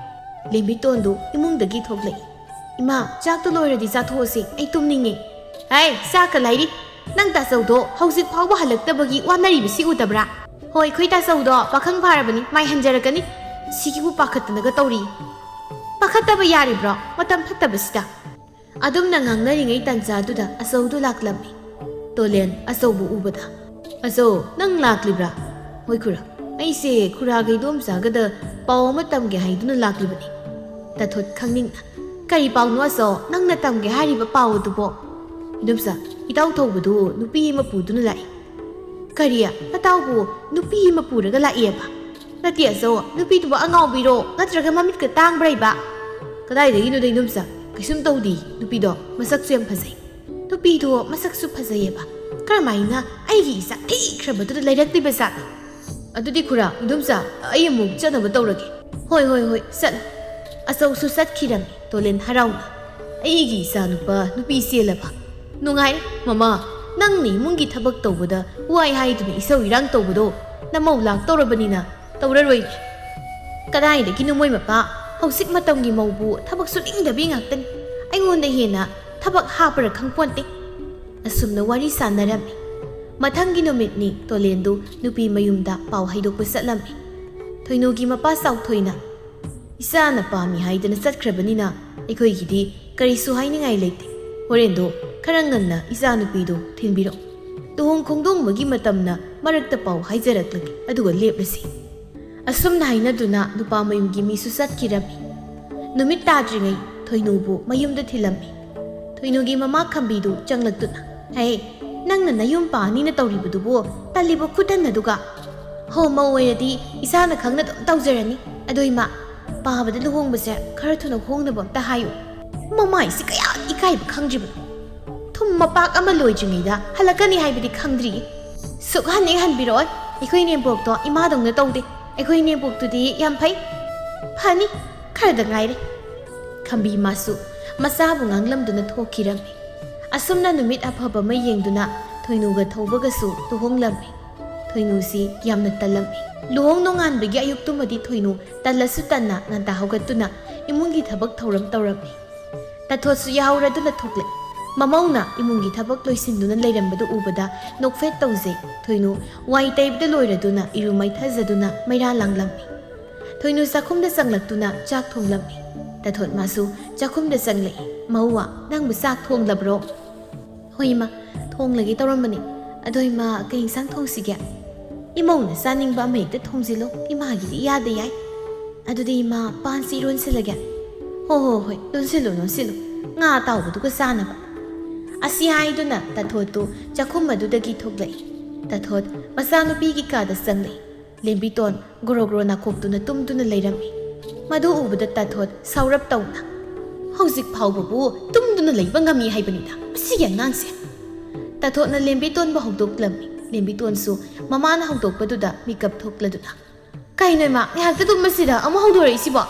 ꯂꯦꯝꯕꯤꯇꯣꯟꯗꯨ ꯏꯃꯨꯡꯗꯒꯤ ꯊꯣꯛꯂꯛꯏ꯫ "ꯏꯃꯥ, ꯆꯥꯛꯇꯣ ꯂꯣꯏꯔꯗꯤ ꯆꯥꯊꯣꯛꯑꯁꯤ, ꯑꯩ ꯇꯨꯝꯅꯤꯡꯉꯦ꯫" "ꯍꯩ, ꯆꯥꯛꯀ ꯂꯥꯏꯔꯤ꯫ ꯅꯪ ꯇꯥꯆꯧꯗꯣ ꯍꯧꯖꯤꯛ ꯐꯥꯎꯕ ꯍꯜꯂꯛꯇꯕꯒꯤ ꯋꯥꯅꯔꯤꯕꯁꯤ ꯎꯗꯕ꯭ꯔꯥ?" "ꯍꯣꯏ, ꯑꯩꯈꯣꯏ ꯇꯥꯆꯧꯗꯣ ꯄꯥꯈꯪ ꯐꯥꯔꯕꯅꯤ, ꯃꯥꯏ ꯍꯟꯖꯔꯛꯀꯅꯤ꯫ ꯁꯤꯒꯤꯕꯨ ꯄꯥꯈꯠꯇꯅꯒ ꯇꯧꯔꯤ꯫ ꯄꯥꯈꯠꯇꯕ ꯌꯥꯔꯤꯕ꯭ꯔꯣ, ꯃꯇꯝ ꯐꯠꯇꯕꯁꯤꯗ?" ꯑꯗꯨꯝꯅ ꯉꯥꯡꯅꯔꯤꯉꯩ ꯇꯥꯟꯖꯥꯗꯨꯗ ꯑꯆꯧꯗꯨ ꯂꯥꯛꯂꯝꯃꯤ꯫ ꯇꯣꯂꯦꯟ ꯑꯆꯧꯕ ꯎꯕꯗ, "ꯑꯆꯧ, ꯅꯪ ꯂꯥꯛꯂꯤꯕ꯭ꯔꯥ?" "ꯍꯣꯏ ꯈꯨꯔꯥ, ꯑꯩꯁꯦ ꯈꯨꯔꯥꯒ ꯏꯗꯣꯝꯆꯥꯒꯗ ꯄꯥꯎ ꯑꯃ ꯇꯝꯒꯦ ꯍꯥꯏꯗꯨꯅ ꯂꯥꯛꯂꯤꯕꯅꯤ꯫" ꯇꯥꯊꯣꯠ ꯈꯪꯅꯤꯡꯅ, "ꯀꯔꯤ ꯄꯥꯎꯅꯣ ꯑꯆꯧ, ꯅꯪꯅ ꯇꯝꯒꯦ ꯍꯥꯏꯔꯤꯕ ꯄꯥꯎ ꯑꯗꯨꯕꯣ?" "ꯏꯗꯣꯝꯆꯥ, ꯏꯇꯥꯎ ꯊꯧꯕꯗꯨ ꯅꯨꯄꯤ ꯑꯃ ꯄꯨꯗꯨꯅ ꯂꯥꯛꯏ꯫" "ꯀꯔꯤ? ꯅꯇꯥꯎꯕꯨ ꯅꯨꯄꯤ ꯑꯃ ꯄꯨꯔꯒ ꯂꯥꯛꯑꯦꯕ?" "ꯅꯠꯇꯦ ꯑꯆꯧ, ꯅꯨꯄꯤꯗꯨꯕꯨ ꯑꯉꯥꯎꯕꯤꯔꯣ, ꯅꯠꯇ꯭ꯔꯒ ꯃꯃꯤꯠꯀ ꯇꯥꯡꯕ꯭ꯔꯥ ꯏꯕ?" "ꯀꯗꯥꯏꯗꯒꯤꯅꯣꯗ ꯏꯗꯣꯝꯆꯥ, ꯀꯩꯁꯨꯝ ꯇꯧꯗꯦ꯫ ꯅꯨꯄꯤꯗꯣ ꯃꯁꯛꯁꯨ ꯌꯥꯝ ꯐꯖꯩ꯫" "ꯅꯨꯄꯤꯗꯣ ꯃꯁꯛꯁꯨ ꯐꯖꯩꯌꯦꯕ? ꯀꯔꯝꯍꯥꯏꯅ ꯑꯩꯒꯤ ꯏꯆꯥ ꯊꯤꯈ꯭ꯔꯕꯗꯨꯗ ꯂꯩꯔꯛꯂꯤꯕ ꯖꯥꯠꯅꯣ?" "ꯑꯗꯨꯗꯤ ꯈꯨꯔꯥ, ꯏꯗꯣꯝꯆꯥ, ꯑꯩ ꯑꯃꯨꯛ ꯆꯠꯅꯕ ꯇꯧꯔꯒꯦ꯫" "ꯍꯣꯏ, ꯍꯣꯏ, ꯍꯣꯏ, ꯆꯠꯂꯣ꯫" ꯑꯆꯧꯁꯨ ꯆꯠꯈꯤꯔꯝꯃꯤ꯫ ꯇꯣꯂꯦꯟ ꯍꯔꯥꯎꯅ, "ꯑꯩꯒꯤ ꯏꯆꯥꯅꯨꯄꯥ ꯅꯨꯄꯤ ꯆꯦꯜꯂꯕ? ꯅꯨꯡꯉꯥꯏꯔꯦ꯫ ꯃꯃꯥ, ꯅꯪꯅ ꯏꯃꯨꯡꯒꯤ ꯊꯕꯛ ꯇꯧꯕꯗ ꯋꯥꯏ ꯍꯥꯏꯗꯨꯅ ꯏꯁꯧ ꯏꯔꯥꯡ ꯇꯧꯕꯗꯣ ꯅꯃꯧ ꯂꯥꯛꯇꯧꯔꯕꯅꯤꯅ ꯇꯧꯔꯔꯣꯏꯅꯦ꯫" "ꯀꯗꯥꯏꯗꯒꯤꯅꯣ ꯃꯣꯏ ꯃꯄꯥ? ꯍꯧꯖꯤꯛ ꯃꯇꯝꯒꯤ ꯃꯧꯕꯨ ꯊꯕꯛ ꯁꯨꯅꯤꯡꯗꯕꯤ ꯉꯥꯛꯇꯅꯤ꯫ ꯑꯩꯉꯣꯟꯗ ꯍꯦꯟꯅ ꯊꯕꯛ ꯍꯥꯞꯄ꯭ꯔꯥ ꯈꯪꯄꯣꯟꯇꯦ꯫" ꯑꯁꯨꯝꯅ ꯋꯥꯔꯤ ꯁꯥꯟꯅꯔꯝꯃꯤ꯫ ꯃꯊꯪꯒꯤ ꯅꯨꯃꯤꯠꯅꯤ ꯇꯣꯂꯦꯟꯗꯨ ꯅꯨꯄꯤ ꯃꯌꯨꯝꯗ ꯄꯥꯎ ꯍꯩꯗꯣꯛꯄ ꯆꯠꯂꯝꯃꯤ꯫ ꯊꯣꯏꯅꯨꯒꯤ ꯃꯄꯥ ꯆꯥꯎꯊꯣꯏꯅ, "ꯏꯆꯥꯅ ꯄꯥꯝꯃꯤ ꯍꯥꯏꯗꯅ ꯆꯠꯈ꯭ꯔꯕꯅꯤꯅ ꯑꯩꯈꯣꯏꯒꯤꯗꯤ ꯀꯔꯤꯁꯨ ꯍꯥꯏꯅꯤꯡꯉꯥꯏ ꯂꯩꯇꯦ꯫ ꯍꯣꯔꯦꯟꯗꯣ ꯈꯔ ꯉꯟꯅ ꯏꯆꯥꯅꯨꯄꯤꯗꯣ ꯊꯤꯟꯕꯤꯔꯛꯎ꯫ ꯂꯨꯍꯣꯡ ꯈꯣꯡꯗꯣꯡꯕꯒꯤ ꯃꯇꯝꯅ ꯃꯔꯛꯇ ꯄꯥꯎ ꯍꯥꯏꯖꯔꯛꯂꯒꯦ, ꯑꯗꯨꯒ ꯂꯦꯞꯂꯁꯤ꯫ ꯑꯁꯨꯝꯅ ꯍꯥꯏꯅꯗꯨꯅ ꯅꯨꯄꯥ ꯃꯌꯨꯝꯒꯤ ꯃꯤꯁꯨ ꯆꯠꯈꯤꯔꯝꯃꯤ꯫ ꯅꯨꯃꯤꯠ ꯇꯥꯗ꯭ꯔꯤꯉꯩ ꯊꯣꯏꯅꯨꯕꯨ ꯃꯌꯨꯝꯗ ꯊꯤꯜꯂꯝꯃꯤ꯫ ꯊꯣꯏꯅꯨꯒꯤ ꯃꯃꯥ ꯈꯝꯕꯤꯗꯨ ꯆꯪꯂꯛꯇꯨꯅ, "ꯍꯦ, ꯅꯪꯅ ꯅꯌꯨꯝ ꯄꯥꯅꯤꯅ ꯇꯧꯔꯤꯕꯗꯨꯕꯨ ꯇꯜꯂꯤꯕ ꯈꯨꯇꯟ ꯑꯗꯨꯒ?" "ꯍꯣ, ꯃꯧ ꯑꯣꯏꯔꯗꯤ ꯏꯁꯥꯅ ꯈꯪꯅ ꯑꯗꯨꯝ ꯇꯧꯖꯔꯅꯤ꯫ ꯑꯗꯣ ꯏꯃꯥ, ꯄꯥꯕꯗ ꯂꯨꯍꯣꯡꯕꯁꯦ ꯈꯔ ꯊꯨꯅ ꯍꯣꯡꯅꯕ ꯑꯝꯇ ꯍꯥꯏꯌꯨ꯫" ꯃꯃꯥꯏꯁꯤ ꯀꯌꯥ ꯏꯀꯥꯏꯕ ꯈꯪꯗ꯭ꯔꯤꯕꯅꯣ꯫ ꯊꯨꯝ ꯃꯄꯥꯛ ꯑꯃ ꯂꯣꯏꯗ꯭ꯔꯤꯉꯩꯗ ꯍꯜꯂꯛꯀꯅꯤ ꯍꯥꯏꯕꯗꯤ ꯈꯪꯗ꯭ꯔꯤ꯫ ꯁꯨꯛꯍꯟ ꯍꯦꯛ ꯍꯟꯕꯤꯔꯛꯑꯣꯏ꯫ ꯑꯩꯈꯣꯏ ꯏꯅꯦꯝꯄꯣꯛꯇꯣ ꯏꯃꯥꯗꯧꯅ ꯇꯧꯗꯦ꯫ ꯑꯩꯈꯣꯏ ꯏꯅꯦꯝꯄꯣꯛꯇꯨꯗꯤ ꯌꯥꯝ ꯐꯩ꯫ ꯐꯅꯤ, ꯈꯔꯗ ꯉꯥꯏꯔꯦ꯫ ꯈꯝꯕꯤ ꯃꯥꯁꯨ ꯃꯆꯥꯕꯨ ꯉꯥꯡꯂꯝꯗꯨꯅ ꯊꯣꯛꯈꯤꯔꯝꯃꯤ꯫ ꯑꯁꯨꯝꯅ ꯅꯨꯃꯤꯠ ꯑꯐꯕ ꯑꯃ ꯌꯦꯡꯗꯨꯅ ꯊꯣꯏꯅꯨꯒ ꯊꯧꯕꯒꯁꯨ ꯂꯨꯍꯣꯡꯂꯝꯃꯤ꯫ ꯊꯣꯏꯅꯨꯁꯤ ꯌꯥꯝꯅ ꯇꯜꯂꯝꯃꯤ꯫ ꯂꯨꯍꯣꯡ ꯅꯣꯡꯉꯥꯟꯕꯒꯤ ꯑꯌꯨꯛꯇꯨꯃꯗꯤ ꯊꯣꯏꯅꯨ ꯇꯜꯂꯁꯨ ꯇꯟꯅ ꯉꯟꯇꯥ ꯍꯧꯒꯠꯇꯨꯅ ꯏꯃꯨꯡꯒꯤ ꯊꯕꯛ ꯊꯧꯔꯝ ꯇꯧꯔꯝꯃꯤ꯫ ꯇꯥꯊꯣꯠꯁꯨ ꯌꯥꯍꯧꯔꯗꯨꯅ ꯊꯣꯛꯂꯛꯏ꯫ ꯃꯃꯧꯅ ꯏꯃꯨꯡꯒꯤ ꯊꯕꯛ ꯂꯣꯏꯁꯤꯟꯗꯨꯅ ꯂꯩꯔꯝꯕꯗꯨ ꯎꯕꯗ ꯅꯣꯛꯐꯦꯠ ꯇꯧꯖꯩ꯫ ꯊꯣꯏꯅꯨ ꯋꯥꯏ ꯇꯩꯕꯗ ꯂꯣꯏꯔꯗꯨꯅ ꯏꯔꯨ ꯃꯥꯏꯊꯖꯗꯨꯅ ꯃꯩꯔꯥ ꯂꯥꯡꯂꯝꯃꯤ꯫ ꯊꯣꯏꯅꯨ ꯆꯥꯛꯈꯨꯝꯗ ꯆꯪꯂꯛꯇꯨꯅ ꯆꯥꯛ ꯊꯣꯡꯂꯝꯃꯤ꯫ ꯇꯥꯊꯣꯠ ꯃꯥꯁꯨ ꯆꯥꯛꯈꯨꯝꯗ ꯆꯪꯂꯛꯏ꯫ "ꯃꯧꯋꯥ, ꯅꯪꯕꯨ ꯆꯥꯛ ꯊꯣꯡꯂꯕ꯭ꯔꯣ?" "ꯍꯣꯏ ꯏꯃꯥ, ꯊꯣꯡꯂꯒꯦ ꯇꯧꯔꯝꯕꯅꯤ꯫ ꯑꯗꯣ ꯏꯃꯥ, ꯀꯩ ꯏꯟꯁꯥꯡ ꯊꯣꯡꯁꯤꯒꯦ?" "ꯏꯃꯧꯅ ꯆꯥꯅꯤꯡꯕ ꯑꯃ ꯍꯦꯛꯇ ꯊꯣꯡꯖꯤꯜꯂꯣ, ꯏꯃꯥꯒꯤꯗꯤ ꯏꯌꯥꯗ ꯌꯥꯏ꯫ ꯑꯗꯨꯗꯤ ꯏꯃꯥ, ꯄꯥꯟꯁꯤ ꯏꯔꯣꯟꯁꯤꯜꯂꯒꯦ?" "ꯍꯣ ꯍꯣ ꯍꯣꯏ, ꯂꯣꯟꯁꯤꯜꯂꯨ, ꯂꯣꯟꯁꯤꯜꯂꯨ, ꯉꯥ ꯑꯇꯥꯎꯕꯗꯨꯒ ꯆꯥꯅꯕ꯫" ꯑꯁꯤ ꯍꯥꯏꯗꯨꯅ ꯇꯥꯊꯣꯠꯇꯨ ꯆꯥꯛꯈꯨꯝ ꯑꯗꯨꯗꯒꯤ ꯊꯣꯛꯂꯛꯏ꯫ ꯇꯥꯊꯣꯠ ꯃꯆꯥꯅꯨꯄꯤꯒꯤ ꯀꯥꯗ ꯆꯪꯂꯛꯏ꯫ ꯂꯦꯝꯕꯤꯇꯣꯟ ꯒꯣꯔꯣ ꯒꯣꯔꯣ ꯅꯥꯀꯣꯛꯇꯨꯅ ꯇꯨꯝꯗꯨꯅ ꯂꯩꯔꯝꯃꯤ꯫ ꯃꯗꯨ ꯎꯕꯗ ꯇꯥꯊꯣꯠ ꯁꯥꯎꯔꯞ ꯇꯧꯅ, "ꯍꯧꯖꯤꯛ ꯐꯥꯎꯕꯕꯨ ꯇꯨꯝꯗꯨꯅ ꯂꯩꯕ ꯉꯝꯃꯤ ꯍꯥꯏꯕꯅꯤꯗ ꯃꯁꯤꯒꯤ ꯑꯉꯥꯡꯁꯦ!" ꯇꯥꯊꯣꯠꯅ ꯂꯦꯝꯕꯤꯇꯣꯟꯕꯨ ꯍꯧꯗꯣꯛꯂꯝꯃꯤ꯫ ꯂꯦꯝꯕꯤꯇꯣꯟꯁꯨ ꯃꯃꯥꯅ ꯍꯧꯗꯣꯛꯄꯗꯨꯗ ꯃꯤꯀꯞ ꯊꯣꯛꯂꯗꯨꯅ, "ꯀꯩꯅꯣ ꯏꯃꯥ, ꯉꯥꯏꯍꯥꯛꯇ ꯇꯨꯝꯕꯁꯤꯗ ꯑꯃꯨꯛ ꯍꯧꯗꯣꯔꯛꯏꯁꯤꯕꯣ?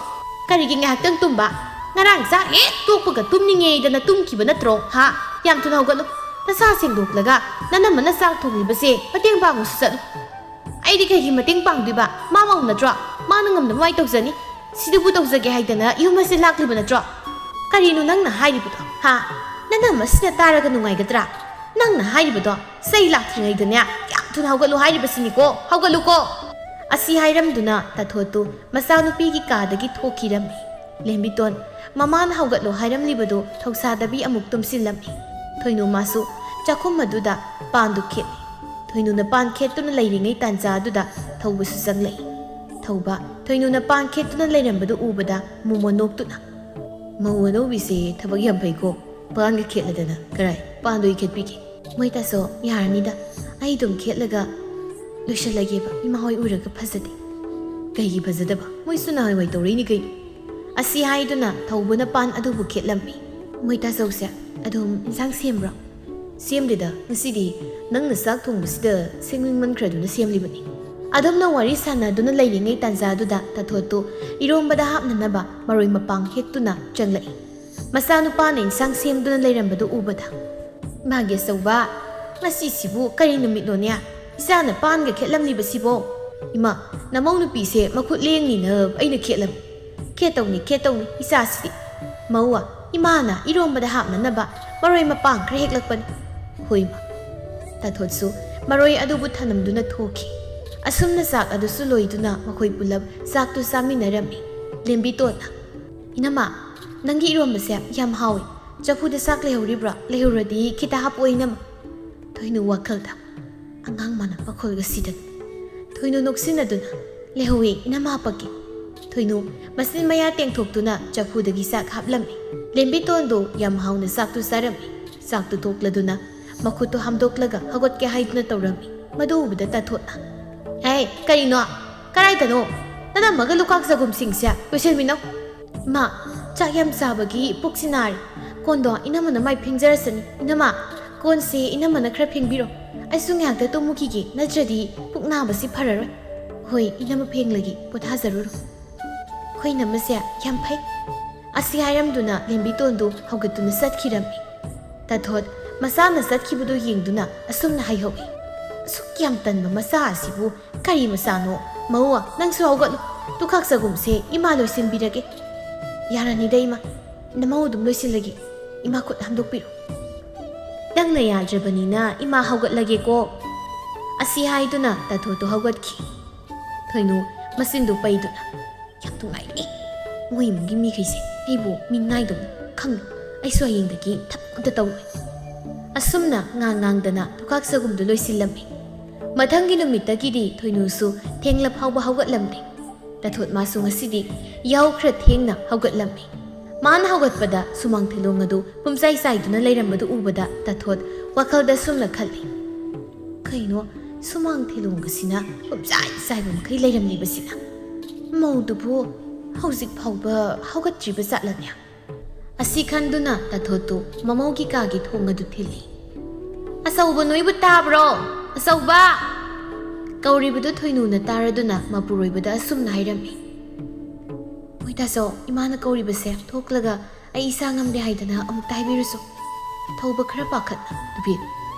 ꯀꯔꯤꯒꯤ ꯉꯥꯏꯍꯥꯛꯇꯪ ꯇꯨꯝꯕ? ꯉꯔꯥꯡ ꯆꯥꯛ ꯍꯦꯛ ꯇꯣꯛꯄꯒ ꯇꯨꯝꯅꯤꯡꯉꯦꯗꯅ ꯇꯨꯝꯈꯤꯕ ꯅꯠꯇ꯭ꯔꯣ? ꯍꯥ? ꯌꯥꯝ ꯊꯨꯅ ꯍꯧꯒꯠꯂꯨ꯫ ꯅꯁꯥ ꯁꯦꯡꯗꯣꯛꯂꯒ ꯅꯅꯝꯃꯅ ꯆꯥꯛ ꯊꯣꯡꯂꯤꯕꯁꯦ ꯃꯇꯦꯡ ꯄꯥꯡꯉꯨꯁꯨ ꯆꯠꯂꯨ꯫" "ꯑꯩꯗꯤ ꯀꯩꯒꯤ ꯃꯇꯦꯡ ꯄꯥꯡꯗꯣꯏꯕ? ꯃꯥ ꯃꯧ ꯅꯠꯇ꯭ꯔꯣ? ꯃꯥꯅ ꯉꯝꯅꯕ ꯃꯥꯏ ꯇꯧꯖꯅꯤ꯫ ꯁꯤꯗꯕꯨ ꯇꯧꯖꯒꯦ ꯍꯥꯏꯗꯅ ꯌꯨꯝ ꯑꯁꯤ ꯂꯥꯛꯂꯤꯕ ꯅꯠꯇ꯭ꯔꯣ?" "ꯀꯔꯤꯅꯣ ꯅꯪꯅ ꯍꯥꯏꯔꯤꯕꯗꯣ? ꯍꯥ? ꯅꯅꯝꯃꯁꯤꯅ ꯇꯥꯔꯒ ꯅꯨꯡꯉꯥꯏꯒꯗ꯭ꯔꯥ? ꯅꯪꯅ ꯍꯥꯏꯔꯤꯕꯗꯣ ꯆꯩ ꯂꯥꯛꯇ꯭ꯔꯤꯉꯩꯗꯅꯦ ꯌꯥꯝ ꯊꯨꯅ ꯍꯧꯒꯠꯂꯨ ꯍꯥꯏꯔꯤꯕꯁꯤꯅꯤꯀꯣ꯫ ꯍꯧꯒꯠꯂꯨꯀꯣ!" ꯑꯁꯤ ꯍꯥꯏꯔꯝꯗꯨꯅ ꯇꯥꯊꯣꯠꯇꯨ ꯃꯆꯥꯅꯨꯄꯤꯒꯤ ꯀꯥꯗꯒꯤ ꯊꯣꯛꯈꯤꯔꯝꯃꯤ꯫ ꯂꯦꯝꯕꯤꯇꯣꯟ ꯃꯃꯥꯅ ꯍꯧꯒꯠꯂꯣ ꯍꯥꯏꯔꯝꯂꯤꯕꯗꯨ ꯊꯧꯁꯥꯗꯕꯤ ꯑꯃꯨꯛ ꯇꯨꯝꯁꯤꯜꯂꯝꯃꯤ꯫ ꯊꯣꯏꯅꯨ ꯃꯥꯁꯨ ꯆꯥꯛꯈꯨꯝ ꯑꯗꯨꯗ ꯄꯥꯟꯗꯨ ꯈꯦꯠꯂꯤ꯫ ꯊꯣꯏꯅꯨꯅ ꯄꯥꯟ ꯈꯦꯠꯇꯨꯅ ꯂꯩꯔꯤꯉꯩ ꯇꯥꯟꯖꯥ ꯑꯗꯨꯗ ꯊꯧꯕꯁꯨ ꯆꯪꯂꯛꯏ꯫ ꯊꯧꯕ ꯊꯣꯏꯅꯨꯅ ꯄꯥꯟ ꯈꯦꯠꯇꯨꯅ ꯂꯩꯔꯝꯕꯗꯨ ꯎꯕꯗ ꯃꯣꯃꯣ ꯅꯣꯛꯇꯨꯅ, "ꯃꯧ ꯑꯅꯧꯕꯤꯁꯦ ꯊꯕꯛ ꯌꯥꯝ ꯐꯩꯀꯣ, ꯄꯥꯟꯒ ꯈꯦꯠꯂꯗꯅ ꯀꯔꯥꯏ ꯄꯥꯟꯗꯣ ꯏꯈꯦꯠꯄꯤꯒꯦ?" "ꯃꯣꯏ ꯇꯥꯆꯧ, ꯌꯥꯔꯅꯤꯗ, ꯑꯩ ꯑꯗꯨꯝ ꯈꯦꯠꯂꯒ ꯂꯣꯏꯁꯤꯜꯂꯒꯦꯕ, ꯏꯃꯥ ꯍꯣꯏ ꯎꯔꯒ ꯐꯖꯗꯦ꯫" "ꯀꯩꯒꯤ ꯐꯖꯗꯕ? ꯃꯣꯏꯁꯨ ꯅꯍꯥꯟꯋꯥꯏ ꯇꯧꯔꯛꯏꯅꯤ ꯀꯩꯅꯣ꯫" ꯑꯁꯤ ꯍꯥꯏꯗꯨꯅ ꯊꯧꯕꯅ ꯄꯥꯟ ꯑꯗꯨꯕꯨ ꯈꯦꯠꯂꯝꯃꯤ꯫ "ꯃꯣꯏ ꯇꯥꯆꯧꯁꯦ ꯑꯗꯨꯝ ꯏꯟꯁꯥꯡ ꯁꯦꯝꯕ꯭ꯔꯣ?" "ꯁꯦꯝꯗꯦꯗ, ꯉꯁꯤꯗꯤ ꯅꯪꯅ ꯆꯥꯛ ꯊꯣꯡꯕꯁꯤꯗ ꯁꯦꯝꯅꯤꯡꯃꯟꯈ꯭ꯔꯗꯨꯅ ꯁꯦꯝꯂꯤꯕꯅꯤ꯫" ꯑꯗꯨꯝꯅ ꯋꯥꯔꯤ ꯁꯥꯟꯅꯗꯨꯅ ꯂꯩꯔꯤꯉꯩ ꯇꯥꯟꯖꯥꯗꯨꯗ ꯇꯥꯊꯣꯠꯇꯨ ꯏꯔꯣꯝꯕꯗ ꯍꯥꯞꯅꯅꯕ ꯃꯔꯣꯏ ꯃꯄꯥꯡ ꯍꯦꯛꯇꯨꯅ ꯆꯪꯂꯛꯏ꯫ ꯃꯆꯥꯅꯨꯄꯥꯅ ꯏꯟꯁꯥꯡ ꯁꯦꯝꯗꯨꯅ ꯂꯩꯔꯝꯕꯗꯨ ꯎꯕꯗ, "ꯏꯃꯥꯒꯤ ꯑꯆꯧꯕ, ꯉꯁꯤꯁꯤꯕꯨ ꯀꯔꯤ ꯅꯨꯃꯤꯠꯅꯣꯅꯦ? ꯏꯆꯥꯅ ꯄꯥꯟꯒ ꯈꯦꯠꯂꯝꯂꯤꯕꯁꯤꯕꯣ? ꯏꯃꯥ, ꯅꯃꯧ ꯅꯨꯄꯤꯁꯦ ꯃꯈꯨꯠ ꯂꯦꯡꯅꯤꯅ ꯑꯩꯅ ꯈꯦꯠꯂꯝ꯫" "ꯈꯦꯠꯇꯧꯅꯤ, ꯈꯦꯠꯇꯧꯅꯤ, ꯏꯆꯥꯁꯤꯗꯤ꯫" "ꯃꯧ, ꯏꯃꯥꯅ ꯏꯔꯣꯝꯕꯗ ꯍꯥꯞꯅꯅꯕ ꯃꯔꯣꯏ ꯃꯄꯥꯡ ꯈꯔ ꯍꯦꯛꯂꯛꯄꯅꯤ꯫" "ꯍꯣꯏ, ꯏꯃꯥ꯫" ꯇꯥꯊꯣꯠꯁꯨ ꯃꯔꯣꯏ ꯑꯗꯨꯕꯨ ꯊꯅꯝꯗꯨꯅ ꯊꯣꯛꯈꯤ꯫ ꯑꯁꯨꯝꯅ ꯆꯥꯛ ꯑꯗꯨꯁꯨ ꯂꯣꯏꯗꯨꯅ ꯃꯈꯣꯏ ꯄꯨꯂꯞ ꯆꯥꯛꯇꯨ ꯆꯥꯃꯤꯟꯅꯔꯝꯃꯤ꯫ ꯂꯦꯝꯕꯤꯇꯣꯟꯅ, "ꯏꯅꯝꯃ, ꯅꯪꯒꯤ ꯏꯔꯣꯝꯕꯁꯦ ꯌꯥꯝ ꯍꯥꯎꯏ꯫ ꯆꯐꯨꯗ ꯆꯥꯛ ꯂꯩꯍꯧꯔꯤꯕ꯭ꯔꯥ? ꯂꯩꯍꯧꯔꯗꯤ ꯈꯤꯇ ꯍꯥꯞꯄꯛꯑꯣ, ꯏꯅꯝꯃ꯫" ꯊꯣꯏꯅꯨ ꯋꯥꯈꯜꯗ, "ꯑꯉꯥꯡ ꯃꯥꯅ ꯄꯥꯈꯣꯜꯒ ꯁꯤꯗꯅ꯫" ꯊꯣꯏꯅꯨ ꯅꯣꯛꯁꯤꯟꯅꯗꯨꯅ, "ꯂꯩꯍꯧꯏ, ꯏꯅꯝꯃ ꯍꯥꯞꯄꯛꯀꯦ꯫" ꯊꯣꯏꯅꯨ ꯃꯆꯤꯟ ꯃꯌꯥ ꯇꯦꯡꯊꯣꯛꯇꯨꯅ ꯆꯐꯨꯗꯒꯤ ꯆꯥꯛ ꯍꯥꯞꯂꯝꯃꯤ꯫ ꯂꯦꯝꯕꯤꯇꯣꯟꯗꯨ ꯌꯥꯝ ꯍꯥꯎꯅ ꯆꯥꯛꯇꯨ ꯆꯥꯔꯝꯃꯤ꯫ ꯆꯥꯛꯇꯨ ꯇꯣꯛꯂꯗꯨꯅ ꯃꯈꯨꯠꯇꯨ ꯍꯥꯝꯗꯣꯛꯂꯒ ꯍꯧꯒꯠꯀꯦ ꯍꯥꯏꯗꯨꯅ ꯇꯧꯔꯝꯃꯤ꯫ ꯃꯗꯨ ꯎꯕꯗ ꯇꯥꯊꯣꯠꯅ, "ꯍꯦ, ꯀꯔꯤꯅꯣ? ꯀꯔꯥꯏꯗꯅꯣ? ꯅꯅꯝꯃꯒ ꯂꯨꯈꯥꯛ ꯆꯒꯨꯝꯁꯤꯡꯁꯦ ꯂꯣꯏꯁꯤꯟꯃꯤꯟꯅꯧ꯫" "ꯏꯃꯥ, ꯆꯥꯛ ꯌꯥꯝ ꯆꯥꯕꯒꯤ ꯄꯨꯛꯁꯤ ꯅꯥꯔꯦ꯫ ꯀꯣꯟꯗꯣ ꯏꯅꯝꯃꯅ ꯃꯥꯏ ꯐꯦꯡꯖꯔꯁꯅꯤ꯫ ꯏꯅꯝꯃ, ꯀꯣꯟꯁꯦ ꯏꯅꯝꯃꯅ ꯈꯔ ꯐꯦꯡꯕꯤꯔꯣ꯫ ꯑꯩꯁꯨ ꯉꯥꯏꯍꯥꯛꯇ ꯇꯨꯝꯃꯨꯈꯤꯒꯦ, ꯅꯠꯇ꯭ꯔꯗꯤ ꯄꯨꯛ ꯅꯥꯕꯁꯤ ꯐꯔꯔꯣꯏ꯫" "ꯍꯣꯏ, ꯏꯅꯝꯃ ꯐꯦꯡꯂꯒꯦ, ꯄꯣꯊꯥꯖꯔꯨꯔꯣ꯫" "ꯑꯩꯈꯣꯏ ꯏꯅꯝꯃꯁꯦ ꯌꯥꯝ ꯐꯩ꯫" ꯑꯁꯤ ꯍꯥꯏꯔꯝꯗꯨꯅ ꯂꯦꯝꯕꯤꯇꯣꯟꯗꯨ ꯍꯧꯒꯠꯇꯨꯅ ꯆꯠꯈꯤꯔꯝꯃꯤ꯫ ꯇꯥꯊꯣꯠ ꯃꯆꯥꯅ ꯆꯠꯈꯤꯕꯗꯨ ꯌꯦꯡꯗꯨꯅ ꯑꯁꯨꯝꯅ ꯍꯥꯏꯍꯧꯏ, "ꯑꯁꯨꯛ ꯌꯥꯝ ꯇꯟꯕ ꯃꯆꯥ ꯑꯁꯤꯕꯨ ꯀꯔꯤ ꯃꯆꯥꯅꯣ? ꯃꯧ, ꯅꯪꯁꯨ ꯍꯧꯒꯠꯂꯨ, ꯂꯨꯈꯥꯛ ꯆꯒꯨꯝꯁꯦ ꯏꯃꯥ ꯂꯣꯏꯁꯤꯟꯕꯤꯔꯒꯦ꯫" "ꯌꯥꯔꯅꯤꯗ ꯏꯃꯥ, ꯅꯃꯧ ꯑꯗꯨꯝ ꯂꯣꯏꯁꯤꯜꯂꯒꯦ, ꯏꯃꯥ ꯈꯨꯠ ꯍꯥꯝꯗꯣꯛꯄꯤꯔꯣ꯫" "ꯅꯪꯅ ꯌꯥꯗ꯭ꯔꯕꯅꯤꯅ ꯏꯃꯥ ꯍꯧꯒꯠꯂꯒꯦꯀꯣ꯫" ꯑꯁꯤ ꯍꯥꯏꯗꯨꯅ ꯇꯥꯊꯣꯠꯇꯨ ꯍꯧꯒꯠꯈꯤ꯫ ꯊꯣꯏꯅꯨ ꯃꯆꯤꯟꯗꯨ ꯄꯩꯗꯨꯅ, "ꯌꯥꯝ ꯅꯨꯡꯉꯥꯏꯅꯤ, ꯃꯣꯏ ꯏꯃꯨꯡꯒꯤ ꯃꯤꯈꯩꯁꯦ ꯑꯩꯕꯨ ꯃꯤꯉꯥꯏꯗꯧꯅ ꯈꯪꯅ ꯑꯩꯁꯨ ꯍꯌꯦꯡꯗꯒꯤ ꯊꯕꯛ ꯑꯝꯇ ꯇꯧꯔꯣꯏ꯫ ꯑꯁꯨꯝꯅ ꯉꯥꯡ ꯉꯥꯡꯗꯅ ꯊꯨꯀꯥꯛ ꯆꯒꯨꯝꯗꯨ ꯂꯣꯏꯁꯤꯜꯂꯝꯃꯤ꯫ ꯃꯊꯪꯒꯤ ꯅꯨꯃꯤꯠꯇꯒꯤꯗꯤ ꯊꯣꯏꯅꯨꯁꯨ ꯊꯦꯡꯂ ꯐꯥꯎꯕ ꯍꯧꯒꯠꯂꯝꯗꯦ꯫ ꯇꯥꯊꯣꯠ ꯃꯥꯁꯨ ꯉꯁꯤꯗꯤ ꯌꯥꯍꯧ ꯈꯔ ꯊꯦꯡꯅ ꯍꯧꯒꯠꯂꯝꯃꯤ꯫ ꯃꯥꯅ ꯍꯧꯒꯠꯄꯗ ꯁꯨꯃꯥꯡ ꯊꯤꯂꯣꯡ ꯑꯗꯨ ꯄꯨꯝꯆꯥꯏ ꯆꯥꯏꯗꯨꯅ ꯂꯩꯔꯝꯕꯗꯨ ꯎꯕꯗ ꯇꯥꯊꯣꯠ ꯋꯥꯈꯜꯗ ꯁꯨꯝꯅ ꯈꯜꯂꯤ, "ꯀꯩꯅꯣ, ꯁꯨꯃꯥꯡ ꯊꯤꯂꯣꯡ ꯑꯁꯤꯅ ꯄꯨꯝꯆꯥꯏ ꯆꯥꯏꯕ ꯃꯈꯩ ꯂꯩꯔꯝꯂꯤꯕꯁꯤꯅ? ꯃꯧꯗꯨꯕꯨ ꯍꯧꯖꯤꯛ ꯐꯥꯎꯕ ꯍꯧꯒꯠꯇ꯭ꯔꯤꯕ ꯖꯥꯠꯂꯅꯦ?" ꯑꯁꯤ ꯈꯟꯗꯨꯅ ꯇꯥꯊꯣꯠꯇꯨ ꯃꯃꯧꯒꯤ ꯀꯥꯒꯤ ꯊꯣꯡ ꯑꯗꯨ ꯊꯤꯜꯂꯤ꯫ "ꯑꯆꯧꯕ, ꯅꯣꯏꯕꯨ ꯇꯥꯕ꯭ꯔꯣ? ꯑꯆꯧꯕ!" ꯀꯧꯔꯤꯕꯗꯨ ꯊꯣꯏꯅꯨꯅ ꯇꯥꯔꯗꯨꯅ ꯃꯄꯨꯔꯣꯏꯕꯗ ꯑꯁꯨꯝꯅ ꯍꯥꯏꯔꯝꯃꯤ, "ꯍꯣꯏ ꯇꯥꯆꯧ, ꯏꯃꯥꯅ ꯀꯧꯔꯤꯕꯁꯦ ꯊꯣꯛꯂꯒ ꯑꯩ ꯏꯁꯥ ꯉꯝꯗꯦ ꯍꯥꯏꯗꯅ ꯑꯃꯨꯛꯇ ꯍꯥꯏꯕꯤꯔꯨꯁꯣ꯫ ꯊꯧꯕ ꯈꯔ ꯄꯥꯈꯠꯅ꯫ ꯅꯨꯄꯤ,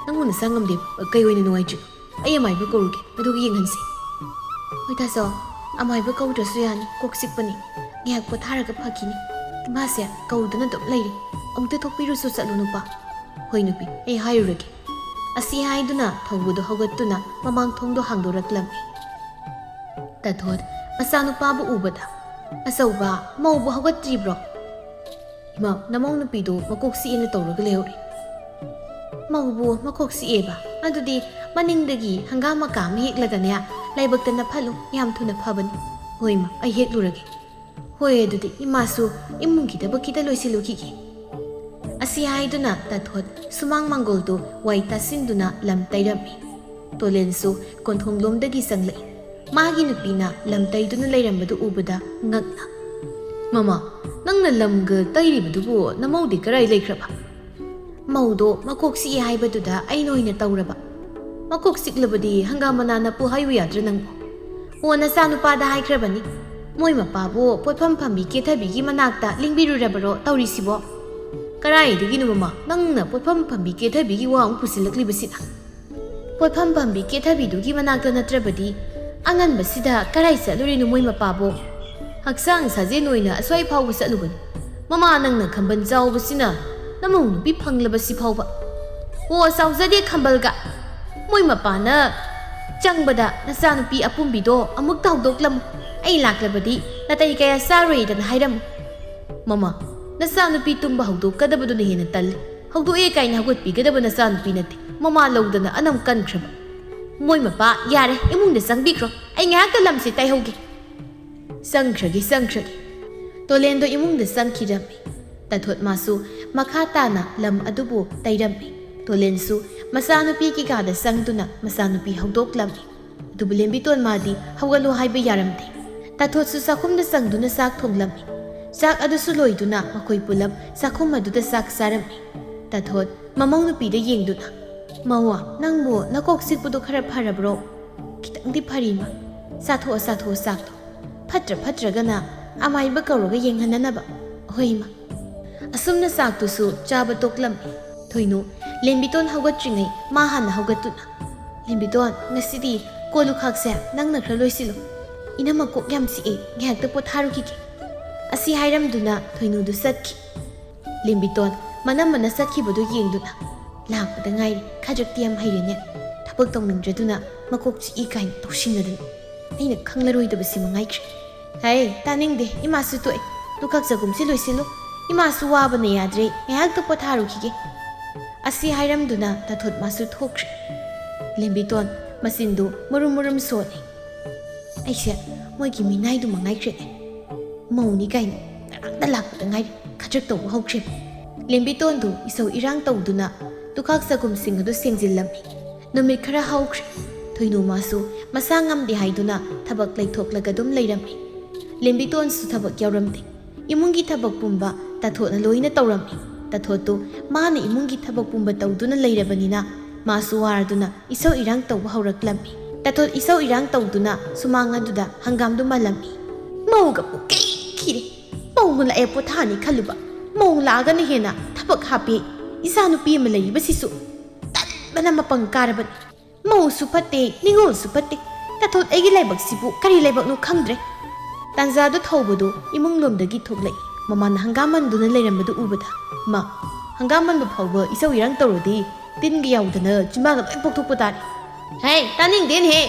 ꯅꯪꯕꯨ ꯅꯁꯥ ꯉꯝꯗꯦ, ꯀꯩ ꯑꯣꯏꯅ ꯅꯨꯡꯉꯥꯏꯇ꯭ꯔꯤꯅꯣ? ꯑꯩ ꯑꯃꯥꯏꯕ ꯀꯧꯔꯨꯒꯦ, ꯑꯗꯨꯒ ꯌꯦꯡꯍꯟꯁꯤ꯫" "ꯍꯣꯏ ꯇꯥꯆꯧ, ꯑꯃꯥꯏꯕ ꯀꯧꯗ꯭ꯔꯁꯨ ꯌꯥꯅꯤ, ꯀꯣꯛ ꯆꯤꯛꯄꯅꯤ꯫ ꯉꯥꯏꯍꯥꯛ ꯄꯣꯊꯥꯔꯒ ꯐꯈꯤꯅꯤ꯫ ꯏꯃꯥꯁꯦ ꯀꯧꯗꯨꯅ ꯑꯗꯨꯝ ꯂꯩꯔꯦ꯫ ꯑꯃꯨꯛꯇ ꯊꯣꯛꯄꯤꯔꯨꯁꯨ ꯆꯠꯂꯨ ꯅꯨꯄꯥ꯫" "ꯍꯣꯏ ꯅꯨꯄꯤ, ꯑꯩ ꯍꯥꯏꯔꯨꯔꯒꯦ꯫" ꯑꯁꯤ ꯍꯥꯏꯗꯨꯅ ꯊꯧꯕꯗꯨ ꯍꯧꯒꯠꯇꯨꯅ ꯃꯃꯥꯡ ꯊꯣꯡꯗꯣ ꯍꯥꯡꯗꯣꯔꯛꯂꯝꯃꯤ꯫ ꯇꯥꯊꯣꯠ ꯃꯆꯥꯅꯨꯄꯥꯕꯨ ꯎꯕꯗ, "ꯑꯆꯧꯕ, ꯃꯧꯕꯨ ꯍꯧꯒꯠꯇ꯭ꯔꯤꯕ꯭ꯔꯣ?" "ꯏꯃꯥ, ꯅꯃꯧ ꯅꯨꯄꯤꯗꯨ ꯃꯀꯣꯛ ꯆꯤꯛꯑꯦꯅ ꯇꯧꯔꯒ ꯂꯩꯍꯧꯔꯤ꯫" "ꯃꯧꯕꯨ ꯃꯀꯣꯛ ꯆꯤꯛꯑꯦꯕ? ꯑꯗꯨꯗꯤ ꯃꯅꯤꯡꯗꯒꯤ ꯍꯪꯒꯥꯝ ꯃꯀꯥ ꯑꯃ ꯍꯦꯛꯂꯒꯅꯦ, ꯂꯥꯏꯕꯛꯇ ꯅꯞꯍꯜꯂꯨ, ꯌꯥꯝ ꯊꯨꯅ ꯐꯕꯅꯤ꯫" "ꯍꯣꯏ ꯏꯃꯥ, ꯑꯩ ꯍꯦꯛꯂꯨꯔꯒꯦ꯫" "ꯍꯣꯏ, ꯑꯗꯨꯗꯤ ꯏꯃꯥꯁꯨ ꯏꯃꯨꯡꯒꯤ ꯊꯕꯛ ꯈꯤꯇ ꯂꯣꯏꯁꯤꯜꯂꯨꯈꯤꯒꯦ꯫" ꯑꯁꯤ ꯍꯥꯏꯗꯨꯅ ꯇꯥꯊꯣꯠ ꯁꯨꯃꯥꯡ ꯃꯥꯡꯒꯣꯜꯗꯨ ꯋꯥꯏ ꯇꯥꯁꯤꯟꯗꯨꯅ ꯂꯝ ꯇꯩꯔꯝꯃꯤ꯫ ꯇꯣꯂꯦꯟꯁꯨ ꯀꯣꯟꯊꯣꯡꯂꯣꯝꯗꯒꯤ ꯆꯪꯂꯛꯏ꯫ ꯃꯥꯒꯤ ꯅꯨꯄꯤꯅ ꯂꯝ ꯇꯩꯗꯨꯅ ꯂꯩꯔꯝꯕꯗꯨ ꯎꯕꯗ ꯉꯛꯅ, "ꯃꯃꯥ, ꯅꯪꯅ ꯂꯝꯒ ꯇꯩꯔꯤꯕꯗꯨꯕꯨ ꯅꯃꯧꯗꯤ ꯀꯔꯥꯏ ꯂꯩꯈ꯭ꯔꯕ?" "ꯃꯧꯗꯣ ꯃꯀꯣꯛ ꯆꯤꯛꯑꯦ ꯍꯥꯏꯕꯗꯨꯗ ꯑꯩꯅ ꯑꯣꯏꯅ ꯇꯧꯔꯕ꯫" "ꯃꯀꯣꯛ ꯆꯤꯛꯂꯕꯗꯤ ꯍꯪꯒꯥꯝ ꯃꯅꯥ ꯅꯞꯄꯨ ꯍꯥꯏꯌꯨ ꯌꯥꯗ꯭ꯔꯥ ꯅꯪꯕꯣ?" "ꯑꯣ, ꯅꯆꯥꯅꯨꯄꯥꯗ ꯍꯥꯏꯈ꯭ꯔꯕꯅꯤ꯫ ꯃꯣꯏ ꯃꯄꯥꯕꯨ ꯄꯣꯠꯐꯝ ꯐꯝꯕꯤ ꯀꯦꯊꯕꯤꯒꯤ ꯃꯅꯥꯛꯇ ꯂꯦꯡꯕꯤꯔꯨꯔꯕꯔꯣ ꯇꯧꯔꯤꯁꯤꯕꯣ?" "ꯀꯗꯥꯏꯗꯒꯤꯅꯣ ꯃꯃꯥ, ꯅꯪꯅ ꯄꯣꯠꯐꯝ ꯐꯝꯕꯤ ꯀꯦꯊꯕꯤꯒꯤ ꯋꯥ ꯑꯃꯨꯛ ꯄꯨꯁꯤꯜꯂꯛꯂꯤꯕꯁꯤꯅ?" "ꯄꯣꯠꯐꯝ ꯐꯝꯕꯤ ꯀꯦꯊꯕꯤꯗꯨꯒꯤ ꯃꯅꯥꯛꯇ ꯅꯠꯇ꯭ꯔꯕꯗꯤ ꯑꯉꯟꯕꯁꯤꯗ ꯀꯔꯥꯏ ꯆꯠꯂꯨꯔꯤꯅꯣ ꯃꯣꯏ ꯃꯄꯥꯕꯣ? ꯍꯛꯆꯥꯡ ꯁꯥꯖꯦꯜ ꯑꯣꯏꯅ ꯑꯁ꯭ꯋꯥꯏ ꯐꯥꯎꯕ ꯆꯠꯂꯨꯕꯅꯤ꯫ ꯃꯃꯥ, ꯅꯪꯅ ꯈꯝꯕꯟ ꯆꯥꯎꯕꯁꯤꯅ ꯅꯃꯧ ꯅꯨꯄꯤ ꯐꯪꯂꯕꯁꯤ ꯐꯥꯎꯕ꯫" "ꯑꯣ, ꯆꯥꯎꯖꯗꯦ ꯈꯝꯕꯜꯒ꯫ ꯃꯣꯏ ꯃꯄꯥꯅ ꯆꯪꯕꯗ ꯅꯆꯥꯅꯨꯄꯤ ꯑꯄꯨꯝꯕꯤꯗꯣ ꯑꯃꯨꯛꯇ ꯍꯧꯗꯣꯛꯂꯝꯃꯨ꯫ ꯑꯩ ꯂꯥꯛꯂꯕꯗꯤ ꯅꯥꯇꯩ ꯀꯌꯥ ꯆꯥꯔꯣꯏꯗꯅ ꯍꯥꯏꯔꯝꯃꯨ꯫ "ꯃꯃꯥ, ꯅꯆꯥꯅꯨꯄꯤ ꯇꯨꯝꯕ ꯍꯧꯗꯣꯛꯀꯗꯕꯗꯨꯅ ꯍꯦꯟꯅ ꯇꯜꯂꯤ꯫ ꯍꯧꯗꯣꯛꯑꯦ ꯀꯥꯏꯅ ꯍꯧꯒꯠꯄꯤꯒꯗꯕ ꯅꯆꯥꯅꯨꯄꯤ ꯅꯠꯇꯦ꯫ ꯃꯃꯥ ꯂꯧꯗꯅ ꯑꯅꯝ ꯀꯟꯈ꯭ꯔꯕ꯫ ꯃꯣꯏ ꯃꯄꯥ, ꯌꯥꯔꯦ, ꯏꯃꯨꯡꯗ ꯆꯪꯕꯤꯈ꯭ꯔꯣ꯫ ꯑꯩ ꯉꯥꯏꯍꯥꯛꯇ ꯂꯝꯁꯦ ꯇꯩꯍꯧꯒꯦ꯫" "ꯆꯪꯈ꯭ꯔꯒꯦ, ꯆꯪꯈ꯭ꯔꯒꯦ꯫" ꯇꯣꯂꯦꯟꯗꯣ ꯏꯃꯨꯡꯗ ꯆꯪꯈꯤꯔꯝꯃꯤ꯫ ꯇꯥꯊꯣꯠ ꯃꯥꯁꯨ ꯃꯈꯥ ꯇꯥꯅ ꯂꯝ ꯑꯗꯨꯕꯨ ꯇꯩꯔꯝꯃꯤ꯫ ꯇꯣꯂꯦꯟꯁꯨ ꯃꯆꯥꯅꯨꯄꯤꯒꯤ ꯀꯥꯗ ꯆꯪꯗꯨꯅ ꯃꯆꯥꯅꯨꯄꯤ ꯍꯧꯗꯣꯛꯂꯝꯃꯤ꯫ ꯑꯗꯨꯕꯨ ꯂꯦꯝꯕꯤꯇꯣꯟ ꯃꯥꯗꯤ ꯍꯧꯒꯠꯂꯣ ꯍꯥꯏꯕ ꯌꯥꯔꯝꯗꯦ꯫ ꯇꯥꯊꯣꯠꯁꯨ ꯆꯥꯛꯈꯨꯝꯗ ꯆꯪꯗꯨꯅ ꯆꯥꯛ ꯊꯣꯡꯂꯝꯃꯤ꯫ ꯆꯥꯛ ꯑꯗꯨꯁꯨ ꯂꯣꯏꯗꯨꯅ ꯃꯈꯣꯏ ꯄꯨꯂꯞ ꯆꯥꯛꯈꯨꯝ ꯑꯗꯨꯗ ꯆꯥꯛ ꯆꯥꯔꯝꯃꯤ꯫ ꯇꯥꯊꯣꯠ ꯃꯃꯧ ꯅꯨꯄꯤꯗ ꯌꯦꯡꯗꯨꯅ, "ꯃꯧ, ꯅꯪꯕꯨ ꯅꯀꯣꯛ ꯆꯤꯛꯄꯗꯣ ꯈꯔ ꯐꯔꯕ꯭ꯔꯣ?" "ꯈꯤꯇꯪꯗꯤ ꯐꯔꯤ, ꯃꯥ꯫" "ꯆꯥꯊꯣꯛꯑꯣ, ꯆꯥꯊꯣꯛꯑꯣ ꯆꯥꯛꯇꯣ꯫ ꯐꯠꯇ꯭ꯔ ꯐꯠꯇ꯭ꯔꯒꯅ ꯑꯃꯥꯏꯕ ꯀꯧꯔꯒ ꯌꯦꯡꯍꯟꯅꯅꯕ꯫" "ꯍꯣꯏ, ꯏꯃꯥ꯫" ꯑꯁꯨꯝꯅ ꯆꯥꯛꯇꯨꯁꯨ ꯆꯥꯕ ꯇꯣꯛꯂꯝꯃꯤ꯫ ꯊꯣꯏꯅꯨ ꯂꯦꯝꯕꯤꯇꯣꯟ ꯍꯧꯒꯠꯇ꯭ꯔꯤꯉꯩ ꯃꯥ ꯍꯥꯟꯅ ꯍꯧꯒꯠꯇꯨꯅ, "ꯂꯦꯝꯕꯤꯇꯣꯟ, ꯉꯁꯤꯗꯤ ꯀꯣꯜ ꯂꯨꯈꯥꯛꯁꯦ ꯅꯪꯅ ꯈꯔ ꯂꯣꯏꯁꯤꯜꯂꯨ꯫ ꯏꯅꯝꯃ ꯀꯣꯛ ꯌꯥꯝ ꯆꯤꯛꯑꯦ, ꯉꯥꯏꯍꯥꯛꯇ ꯄꯣꯊꯥꯔꯨꯈꯤꯒꯦ꯫" ꯑꯁꯤ ꯍꯥꯏꯔꯝꯗꯨꯅ ꯊꯣꯏꯅꯨꯗꯨ ꯆꯠꯈꯤ꯫ ꯂꯦꯝꯕꯤꯇꯣꯟ ꯃꯅꯝꯃꯅ ꯆꯠꯈꯤꯕꯗꯨ ꯌꯦꯡꯗꯨꯅ, "ꯂꯥꯛꯄꯗ ꯉꯥꯏꯔꯤ, ꯈꯗ꯭ꯔꯛꯇꯤ ꯌꯥꯝ ꯍꯩꯔꯦꯅꯦ꯫ ꯊꯕꯛ ꯇꯧꯅꯤꯡꯗ꯭ꯔꯗꯨꯅ ꯃꯀꯣꯛ ꯆꯤꯛꯏ ꯀꯥꯏꯅ ꯇꯧꯁꯤꯟꯅꯗꯅ꯫ ꯑꯩꯅ ꯈꯪꯂꯔꯣꯏꯗꯕꯁꯤ ꯃꯉꯥꯏꯈ꯭ꯔꯦ꯫ ꯍꯩ, ꯇꯥꯅꯤꯡꯗꯦ, ꯏꯃꯥꯁꯨ ꯇꯣꯛꯑꯦ꯫ ꯂꯨꯈꯥꯛ ꯆꯒꯨꯝꯁꯤ ꯂꯣꯏꯁꯤꯜꯂꯨ꯫ ꯏꯃꯥꯁꯨ ꯋꯥꯕꯅ ꯌꯥꯗ꯭ꯔꯦ, ꯉꯥꯏꯍꯥꯛꯇ ꯄꯣꯊꯥꯔꯨꯈꯤꯒꯦ꯫" ꯑꯁꯤ ꯍꯥꯏꯔꯝꯗꯨꯅ ꯇꯥꯊꯣꯠ ꯃꯥꯁꯨ ꯊꯣꯛꯈ꯭ꯔꯦ꯫ ꯂꯦꯝꯕꯤꯇꯣꯟ ꯃꯆꯤꯟꯗꯨ ꯃꯨꯔꯨꯝ ꯃꯨꯔꯨꯝ ꯁꯣꯜꯂꯤ꯫ "ꯑꯩꯁꯦ ꯃꯣꯏꯒꯤ ꯃꯤꯅꯥꯏꯗꯨ ꯃꯉꯥꯏꯈ꯭ꯔꯦꯅꯦ꯫ ꯃꯧꯅꯤ ꯀꯥꯏꯅ ꯉꯔꯥꯡꯗ ꯂꯥꯛꯄꯗ ꯉꯥꯏꯔꯤ, ꯈꯗ꯭ꯔꯛ ꯇꯧꯕ ꯍꯧꯈ꯭ꯔꯦ꯫" ꯂꯦꯝꯕꯤꯇꯣꯟꯗꯨ ꯏꯁꯧ ꯏꯔꯥꯡ ꯇꯧꯗꯨꯅ ꯂꯨꯈꯥꯛ ꯆꯒꯨꯝꯁꯤꯡ ꯑꯗꯨ ꯁꯦꯡꯖꯤꯜꯂꯝꯃꯤ꯫ ꯅꯨꯃꯤꯠ ꯈꯔ ꯍꯧꯈ꯭ꯔꯦ꯫ ꯊꯣꯏꯅꯨ ꯃꯥꯁꯨ ꯃꯁꯥ ꯉꯝꯗꯦ ꯍꯥꯏꯗꯨꯅ ꯊꯕꯛ ꯂꯩꯊꯣꯛꯂꯒ ꯑꯗꯨꯝ ꯂꯩꯔꯝꯃꯤ꯫ ꯂꯦꯝꯕꯤꯇꯣꯟꯁꯨ ꯊꯕꯛ ꯌꯥꯎꯔꯝꯗꯦ꯫ ꯏꯃꯨꯡꯒꯤ ꯊꯕꯛ ꯄꯨꯝꯕ ꯇꯥꯊꯣꯠꯅ ꯂꯣꯏꯅ ꯇꯧꯔꯝꯃꯤ꯫ ꯇꯥꯊꯣꯠꯇꯨ ꯃꯥꯅ ꯏꯃꯨꯡꯒꯤ ꯊꯕꯛ ꯄꯨꯝꯕ ꯇꯧꯗꯨꯅ ꯂꯩꯔꯕꯅꯤꯅ ꯃꯥꯁꯨ ꯋꯥꯔꯗꯨꯅ ꯏꯁꯧ ꯏꯔꯥꯡ ꯇꯧꯕ ꯍꯧꯔꯛꯂꯝꯃꯤ꯫ ꯇꯥꯊꯣꯠ ꯏꯁꯧ ꯏꯔꯥꯡ ꯇꯧꯗꯨꯅ ꯁꯨꯃꯥꯡ ꯑꯗꯨꯗ ꯍꯪꯒꯥꯝꯗꯨ ꯃꯥꯜꯂꯝꯃꯤ꯫ "ꯃꯧꯒ ꯄꯨꯛꯈꯤ ꯈꯤꯔꯦ꯫ ꯃꯧ ꯂꯥꯛꯑꯦ ꯄꯣꯊꯥꯅꯤ ꯈꯜꯂꯨꯕ꯫ ꯃꯧ ꯂꯥꯛꯑꯒꯅ ꯍꯦꯟꯅ ꯊꯕꯛ ꯍꯥꯞꯄꯦ꯫ ꯏꯆꯥꯅꯨꯄꯤ ꯑꯃ ꯂꯩꯔꯤꯕꯁꯤꯁꯨ ꯇꯟꯕꯅ ꯃꯄꯪ ꯀꯥꯔꯕꯅꯤ꯫ ꯃꯧꯁꯨ ꯐꯠꯇꯦ, ꯅꯤꯉꯣꯜꯁꯨ ꯐꯠꯇꯦ꯫ ꯇꯥꯊꯣꯠ, ꯑꯩꯒꯤ ꯂꯥꯏꯕꯛꯁꯤꯕꯨ ꯀꯔꯤ ꯂꯥꯏꯕꯛꯅꯣ ꯈꯪꯗ꯭ꯔꯦ꯫" ꯇꯥꯟꯖꯥꯗꯨ ꯊꯧꯕꯗꯨ ꯏꯃꯨꯡ ꯂꯣꯝꯗꯒꯤ ꯊꯣꯛꯂꯛꯏ꯫ ꯃꯃꯥꯅ ꯍꯪꯒꯥꯝ ꯃꯟꯗꯨꯅ ꯂꯩꯔꯝꯕꯗꯨ ꯎꯕꯗ, "ꯃꯥ, ꯍꯪꯒꯥꯝ ꯃꯟꯕ ꯐꯥꯎꯕ ꯏꯁꯧ ꯏꯔꯥꯡ ꯇꯧꯔꯗꯤ ꯇꯤꯟꯒ ꯌꯥꯎꯗꯅ ꯆꯤꯝꯕꯥꯜꯒ ꯂꯣꯏ ꯄꯣꯛꯊꯣꯛꯄ ꯇꯥꯔꯦ꯫" "ꯍꯦ, ꯇꯥꯅꯤꯡꯗꯦꯅꯦꯍꯦ꯫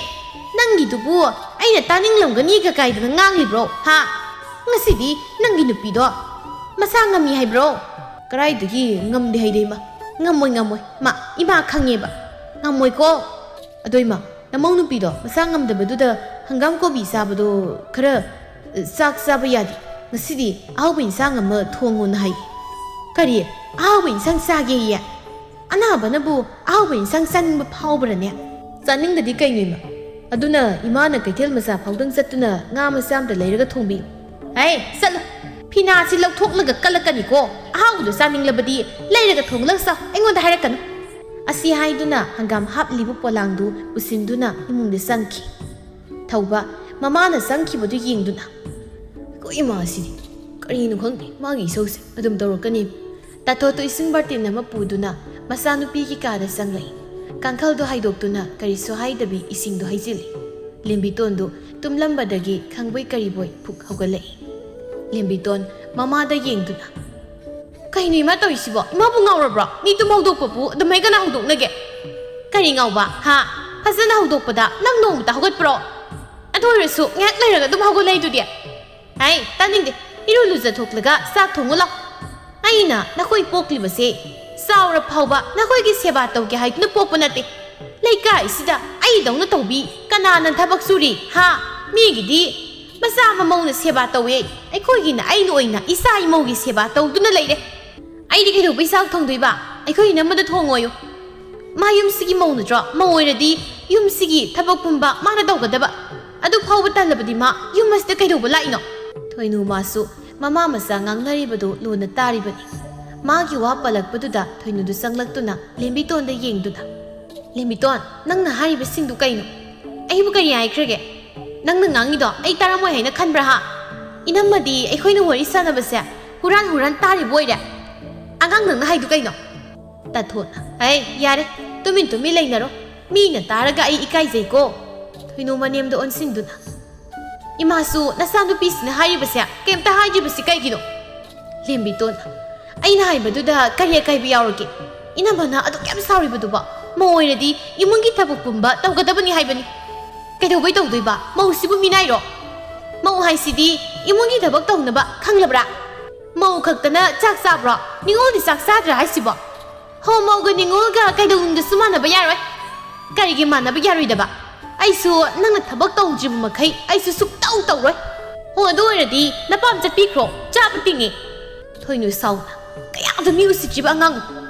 ꯅꯪꯒꯤꯗꯨꯕꯨ ꯑꯩꯅ ꯇꯥꯅꯤꯡꯂꯝꯒꯅꯤꯒ ꯀꯥꯏꯗꯅ ꯉꯥꯡꯂꯤꯕ꯭ꯔꯣ? ꯍꯥ? ꯉꯁꯤꯗꯤ ꯅꯪꯒꯤ ꯅꯨꯄꯤꯗꯣ ꯃꯁꯥ ꯉꯝꯃꯤ ꯍꯥꯏꯕ꯭ꯔꯣ? ꯀꯗꯥꯏꯗꯒꯤ ꯉꯝꯗꯦ ꯍꯥꯏꯗꯦ ꯏꯃꯥ? ꯉꯝꯃꯣꯏ, ꯉꯝꯃꯣꯏ꯫ ꯃꯥ, ꯏꯃꯥ ꯈꯪꯉꯦꯕ꯫ ꯉꯝꯃꯣꯏꯀꯣ꯫ ꯑꯗꯣ ꯏꯃꯥ, ꯅꯃꯧ ꯅꯨꯄꯤꯗꯣ ꯃꯁꯥ ꯉꯝꯗꯕꯗꯨꯗ ꯍꯪꯒꯥꯝ ꯀꯣꯕꯤ ꯆꯥꯕꯗꯣ ꯈꯔ, ꯑ, ꯆꯥꯛ ꯆꯥꯕ ꯌꯥꯗꯦ꯫ ꯉꯁꯤꯗꯤ ꯑꯍꯥꯎꯕ ꯏꯟꯁꯥꯡ ꯑꯃ ꯊꯣꯡꯉꯣꯅ ꯍꯥꯏ꯫ ꯀꯔꯤ? ꯑꯍꯥꯎꯕ ꯏꯟꯁꯥꯡ ꯆꯥꯒꯦꯌꯦ? ꯑꯅꯥꯕꯅꯕꯨ ꯑꯍꯥꯎꯕ ꯏꯟꯁꯥꯡ ꯆꯥꯅꯤꯡꯕ ꯐꯥꯎꯕ꯭ꯔꯅꯦ? ꯆꯥꯅꯤꯡꯗꯗꯤ ꯀꯩꯅꯣ ꯏꯃꯥ? ꯑꯗꯨꯅ ꯏꯃꯥꯅ ꯀꯩꯊꯦꯜ ꯃꯆꯥ ꯐꯥꯎꯗꯪ ꯆꯠꯇꯨꯅ ꯉꯥ ꯃꯆꯥ ꯑꯃꯇ ꯂꯩꯔꯒ ꯊꯣꯡꯕꯤꯌꯨ꯫ ꯍꯦ, ꯆꯠꯂꯣ! ꯐꯤꯅꯥꯁꯤ ꯂꯧꯊꯣꯛꯂꯒ ꯀꯜꯂꯛꯀꯅꯤꯀꯣ꯫ ꯑꯍꯥꯎꯕꯗꯣ ꯆꯥꯅꯤꯡꯂꯕꯗꯤ ꯂꯩꯔꯒ ꯊꯣꯡꯂꯒ ꯆꯥꯎ, ꯑꯩꯉꯣꯟꯗ ꯍꯥꯏꯔꯛꯀꯅꯨ꯫ ꯑꯁꯤ ꯍꯥꯏꯗꯨꯅ ꯍꯪꯒꯥꯝ ꯍꯥꯞꯂꯤꯕ ꯄꯣꯂꯥꯡꯗꯨ ꯄꯨꯁꯤꯟꯗꯨꯅ ꯏꯃꯨꯡꯗ ꯆꯪꯈꯤ꯫ ꯊꯧꯕ ꯃꯃꯥꯅ ꯆꯪꯈꯤꯕꯗꯨ ꯌꯦꯡꯗꯨꯅ, "ꯑꯩꯈꯣꯏ ꯏꯃꯥꯁꯤꯗꯤ ꯀꯔꯤꯅꯣ ꯈꯪꯗꯦ, ꯃꯥꯒꯤ ꯏꯁꯧꯁꯦ ꯑꯗꯨꯝ ꯇꯧꯔꯛꯀꯅꯤ"꯫ ꯇꯥꯊꯣꯠꯇꯨ ꯏꯁꯤꯡ ꯕꯥꯔꯇꯤꯟ ꯑꯃ ꯄꯨꯗꯨꯅ ꯃꯆꯥꯅꯨꯄꯤꯒꯤ ꯀꯥꯗ ꯆꯪꯂꯛꯏ꯫ ꯀꯥꯡꯈꯜꯗꯨ ꯍꯥꯏꯗꯣꯛꯇꯨꯅ ꯀꯔꯤꯁꯨ ꯍꯥꯏꯗꯕꯤ ꯏꯁꯤꯡꯗꯨ ꯍꯩꯖꯤꯜꯂꯤ꯫ ꯂꯦꯝꯕꯤꯇꯣꯟꯗꯨ ꯇꯨꯝꯂꯝꯕꯗꯒꯤ ꯈꯪꯕꯣꯏ ꯀꯔꯤꯕꯣꯏ ꯐꯨꯛ ꯍꯧꯒꯠꯂꯛꯏ꯫ ꯂꯦꯝꯕꯤꯇꯣꯟ ꯃꯃꯥꯗ ꯌꯦꯡꯗꯨꯅ, "ꯀꯩꯅꯣ ꯏꯃꯥ ꯇꯧꯔꯤꯁꯤꯕꯣ? ꯏꯃꯥꯕꯨ ꯉꯥꯎꯔꯕ꯭ꯔꯣ? ꯃꯤ ꯇꯨꯝ ꯍꯧꯗꯣꯛꯄꯕꯨ ꯑꯗꯨꯃꯥꯏ ꯀꯅꯥ ꯍꯧꯗꯣꯛꯅꯒꯦ?" "ꯀꯔꯤ ꯉꯥꯎꯕ? ꯍꯥ? ꯐꯖꯅ ꯍꯧꯗꯣꯛꯄꯗ ꯅꯪ ꯅꯣꯡꯃꯇ ꯍꯧꯒꯠꯄ꯭ꯔꯣ? ꯑꯗꯨ ꯑꯣꯏꯔꯁꯨ ꯉꯥꯏꯍꯥꯛ ꯂꯩꯔꯒ ꯑꯗꯨꯝ ꯍꯧꯒꯠꯂꯛꯏꯗꯨꯗꯤ?" "ꯍꯥꯏ, ꯇꯥꯅꯤꯡꯗꯦ꯫ ꯏꯔꯨ ꯂꯨꯖꯊꯣꯛꯂꯒ ꯆꯥꯛ ꯊꯣꯡꯉꯨ ꯂꯥꯎ꯫ ꯑꯩꯅ ꯅꯈꯣꯏ ꯄꯣꯛꯂꯤꯕꯁꯦ ꯆꯥꯎꯔ ꯐꯥꯎꯕ ꯅꯈꯣꯏꯒꯤ ꯁꯦꯕꯥ ꯇꯧꯒꯦ ꯍꯥꯏꯗꯨꯅ ꯄꯣꯛꯄ ꯅꯠꯇꯦ꯫ ꯂꯩꯀꯥꯏꯁꯤꯗ ꯑꯩꯗꯧꯅ ꯇꯧꯕꯤ ꯀꯅꯥꯅ ꯊꯕꯛ ꯁꯨꯔꯤ? ꯍꯥ? ꯃꯤꯒꯤꯗꯤ ꯃꯆꯥ ꯃꯃꯧꯅ ꯁꯦꯕꯥ ꯇꯧꯋꯦ, ꯑꯩꯈꯣꯏꯒꯤꯅ ꯑꯩꯅ ꯑꯣꯏꯅ ꯏꯆꯥ ꯏꯃꯧꯒꯤ ꯁꯦꯕꯥ ꯇꯧꯗꯨꯅ ꯂꯩꯔꯦ꯫ ꯑꯩꯗꯤ ꯀꯩꯗꯧꯕꯩ ꯆꯥꯛ ꯊꯣꯡꯗꯣꯏꯕ? ꯑꯩꯈꯣꯏ ꯏꯅꯝꯃꯗ ꯊꯣꯡꯉꯣꯌꯨ꯫ ꯃꯥ ꯌꯨꯝꯁꯤꯒꯤ ꯃꯧ ꯅꯠꯇ꯭ꯔꯣ? ꯃꯧ ꯑꯣꯏꯔꯗꯤ ꯌꯨꯝꯁꯤꯒꯤ ꯊꯕꯛ ꯄꯨꯝꯕ ꯃꯥꯅ ꯇꯧꯒꯗꯕ꯫ ꯑꯗꯨ ꯐꯥꯎꯕ ꯇꯜꯂꯕꯗꯤ ꯃꯥ ꯌꯨꯝ ꯑꯁꯤꯗ ꯀꯩꯗꯧꯕ ꯂꯥꯛꯏꯅꯣ?" ꯊꯣꯏꯅꯨ ꯃꯥꯁꯨ ꯃꯃꯥ ꯃꯆꯥ ꯉꯥꯡꯅꯔꯤꯕꯗꯨ ꯂꯨꯅ ꯇꯥꯔꯤꯕꯅꯤ꯫ ꯃꯥꯒꯤ ꯋꯥ ꯄꯜꯂꯛꯄꯗꯨꯗ ꯊꯣꯏꯅꯨꯗꯨ ꯆꯪꯂꯛꯇꯨꯅ ꯂꯦꯝꯕꯤꯇꯣꯟꯗ ꯌꯦꯡꯗꯨꯅ, "ꯂꯦꯝꯕꯤꯇꯣꯟ, ꯅꯪꯅ ꯍꯥꯏꯔꯤꯕꯁꯤꯡꯗꯨ ꯀꯩꯅꯣ? ꯑꯩꯕꯨ ꯀꯔꯤ ꯍꯥꯏꯈ꯭ꯔꯒꯦ? ꯅꯪꯅ ꯉꯥꯡꯉꯤꯗꯣ ꯑꯩ ꯇꯥꯔꯝꯃꯣꯏ ꯍꯥꯏꯅ ꯈꯟꯕ꯭ꯔꯥ ꯍꯥ? ꯏꯅꯝꯃꯗꯤ ꯑꯩꯈꯣꯏꯅ ꯋꯥꯔꯤ ꯁꯥꯟꯅꯕꯁꯦ ꯍꯨꯔꯥꯟ ꯍꯨꯔꯥꯟ ꯇꯥꯔꯤꯕ ꯑꯣꯏꯔꯦ꯫ ꯑꯉꯥꯡ ꯅꯪꯅ ꯍꯥꯏꯗꯨ ꯀꯩꯅꯣ?" ꯇꯥꯊꯣꯠꯅ, "ꯑꯩ ꯌꯥꯔꯦ, ꯇꯨꯃꯤꯟ ꯇꯨꯃꯤꯟ ꯂꯩꯅꯔꯣ꯫ ꯃꯤꯅ ꯇꯥꯔꯒ ꯑꯩ ꯏꯀꯥꯏꯖꯩꯀꯣ"꯫ ꯊꯣꯏꯅꯨ ꯃꯅꯦꯝꯗ ꯑꯣꯟꯁꯤꯟꯗꯨꯅ, "ꯏꯃꯥꯁꯨ ꯅꯆꯥꯅꯨꯄꯤꯁꯤꯅ ꯍꯥꯏꯔꯤꯕꯁꯦ ꯀꯩꯝꯇ ꯍꯥꯏꯗ꯭ꯔꯤꯕꯁꯤ ꯀꯩꯒꯤꯅꯣ?" ꯂꯦꯝꯕꯤꯇꯣꯟ, "ꯑꯩꯅ ꯍꯥꯏꯕꯗꯨꯗ ꯀꯔꯤ ꯑꯀꯥꯏꯕ ꯌꯥꯎꯔꯒꯦ? ꯏꯅꯝꯃꯅ ꯑꯗꯨꯛ ꯌꯥꯝ ꯁꯥꯎꯔꯤꯕꯗꯨꯕꯣ? ꯃꯧ ꯑꯣꯏꯔꯗꯤ ꯏꯃꯨꯡꯒꯤ ꯊꯕꯛ ꯄꯨꯝꯕ ꯇꯧꯒꯗꯕꯅꯤ ꯍꯥꯏꯕꯅꯤ꯫ ꯀꯩꯗꯧꯕꯩ ꯇꯧꯗꯣꯏꯕ? ꯃꯧꯁꯤꯕꯨ ꯃꯤꯅꯥꯏꯔꯣ? ꯃꯧ ꯍꯥꯏꯁꯤꯗꯤ ꯏꯃꯨꯡꯒꯤ ꯊꯕꯛ ꯇꯧꯅꯕ ꯈꯪꯂꯕ꯭ꯔꯥ? ꯃꯧ ꯈꯛꯇꯅ ꯆꯥꯛ ꯆꯥꯕ꯭ꯔꯣ? ꯅꯤꯉꯣꯜꯗꯤ ꯆꯥꯛ ꯆꯥꯗ꯭ꯔꯥ ꯍꯥꯏꯁꯤꯕꯣ? ꯍꯣ, ꯃꯧꯒ ꯅꯤꯉꯣꯜꯒ ꯀꯩꯗꯧꯅꯨꯡꯗꯁꯨ ꯃꯥꯟꯅꯕ ꯌꯥꯔꯣꯏ꯫ ꯀꯔꯤꯒꯤ ꯃꯥꯟꯅꯕ ꯌꯥꯔꯣꯏꯗꯕ? ꯑꯩꯁꯨ ꯅꯪꯅ ꯊꯕꯛ ꯇꯧꯗ꯭ꯔꯤꯕ ꯃꯈꯩ ꯑꯩꯁꯨ ꯁꯨꯛꯇꯧ ꯇꯧꯔꯣꯏ꯫ ꯍꯣ, ꯑꯗꯨ ꯑꯣꯏꯔꯗꯤ ꯅꯄꯥꯝ ꯆꯠꯄꯤꯈ꯭ꯔꯣ, ꯆꯥꯕ ꯇꯤꯡꯉꯦ꯫ ꯊꯣꯏꯅꯨ ꯁꯥꯎꯅ, "ꯀꯌꯥꯗ ꯃꯤ ꯎꯁꯤꯠꯇ꯭ꯔꯤꯕ ꯑꯉꯥꯡꯅꯣ,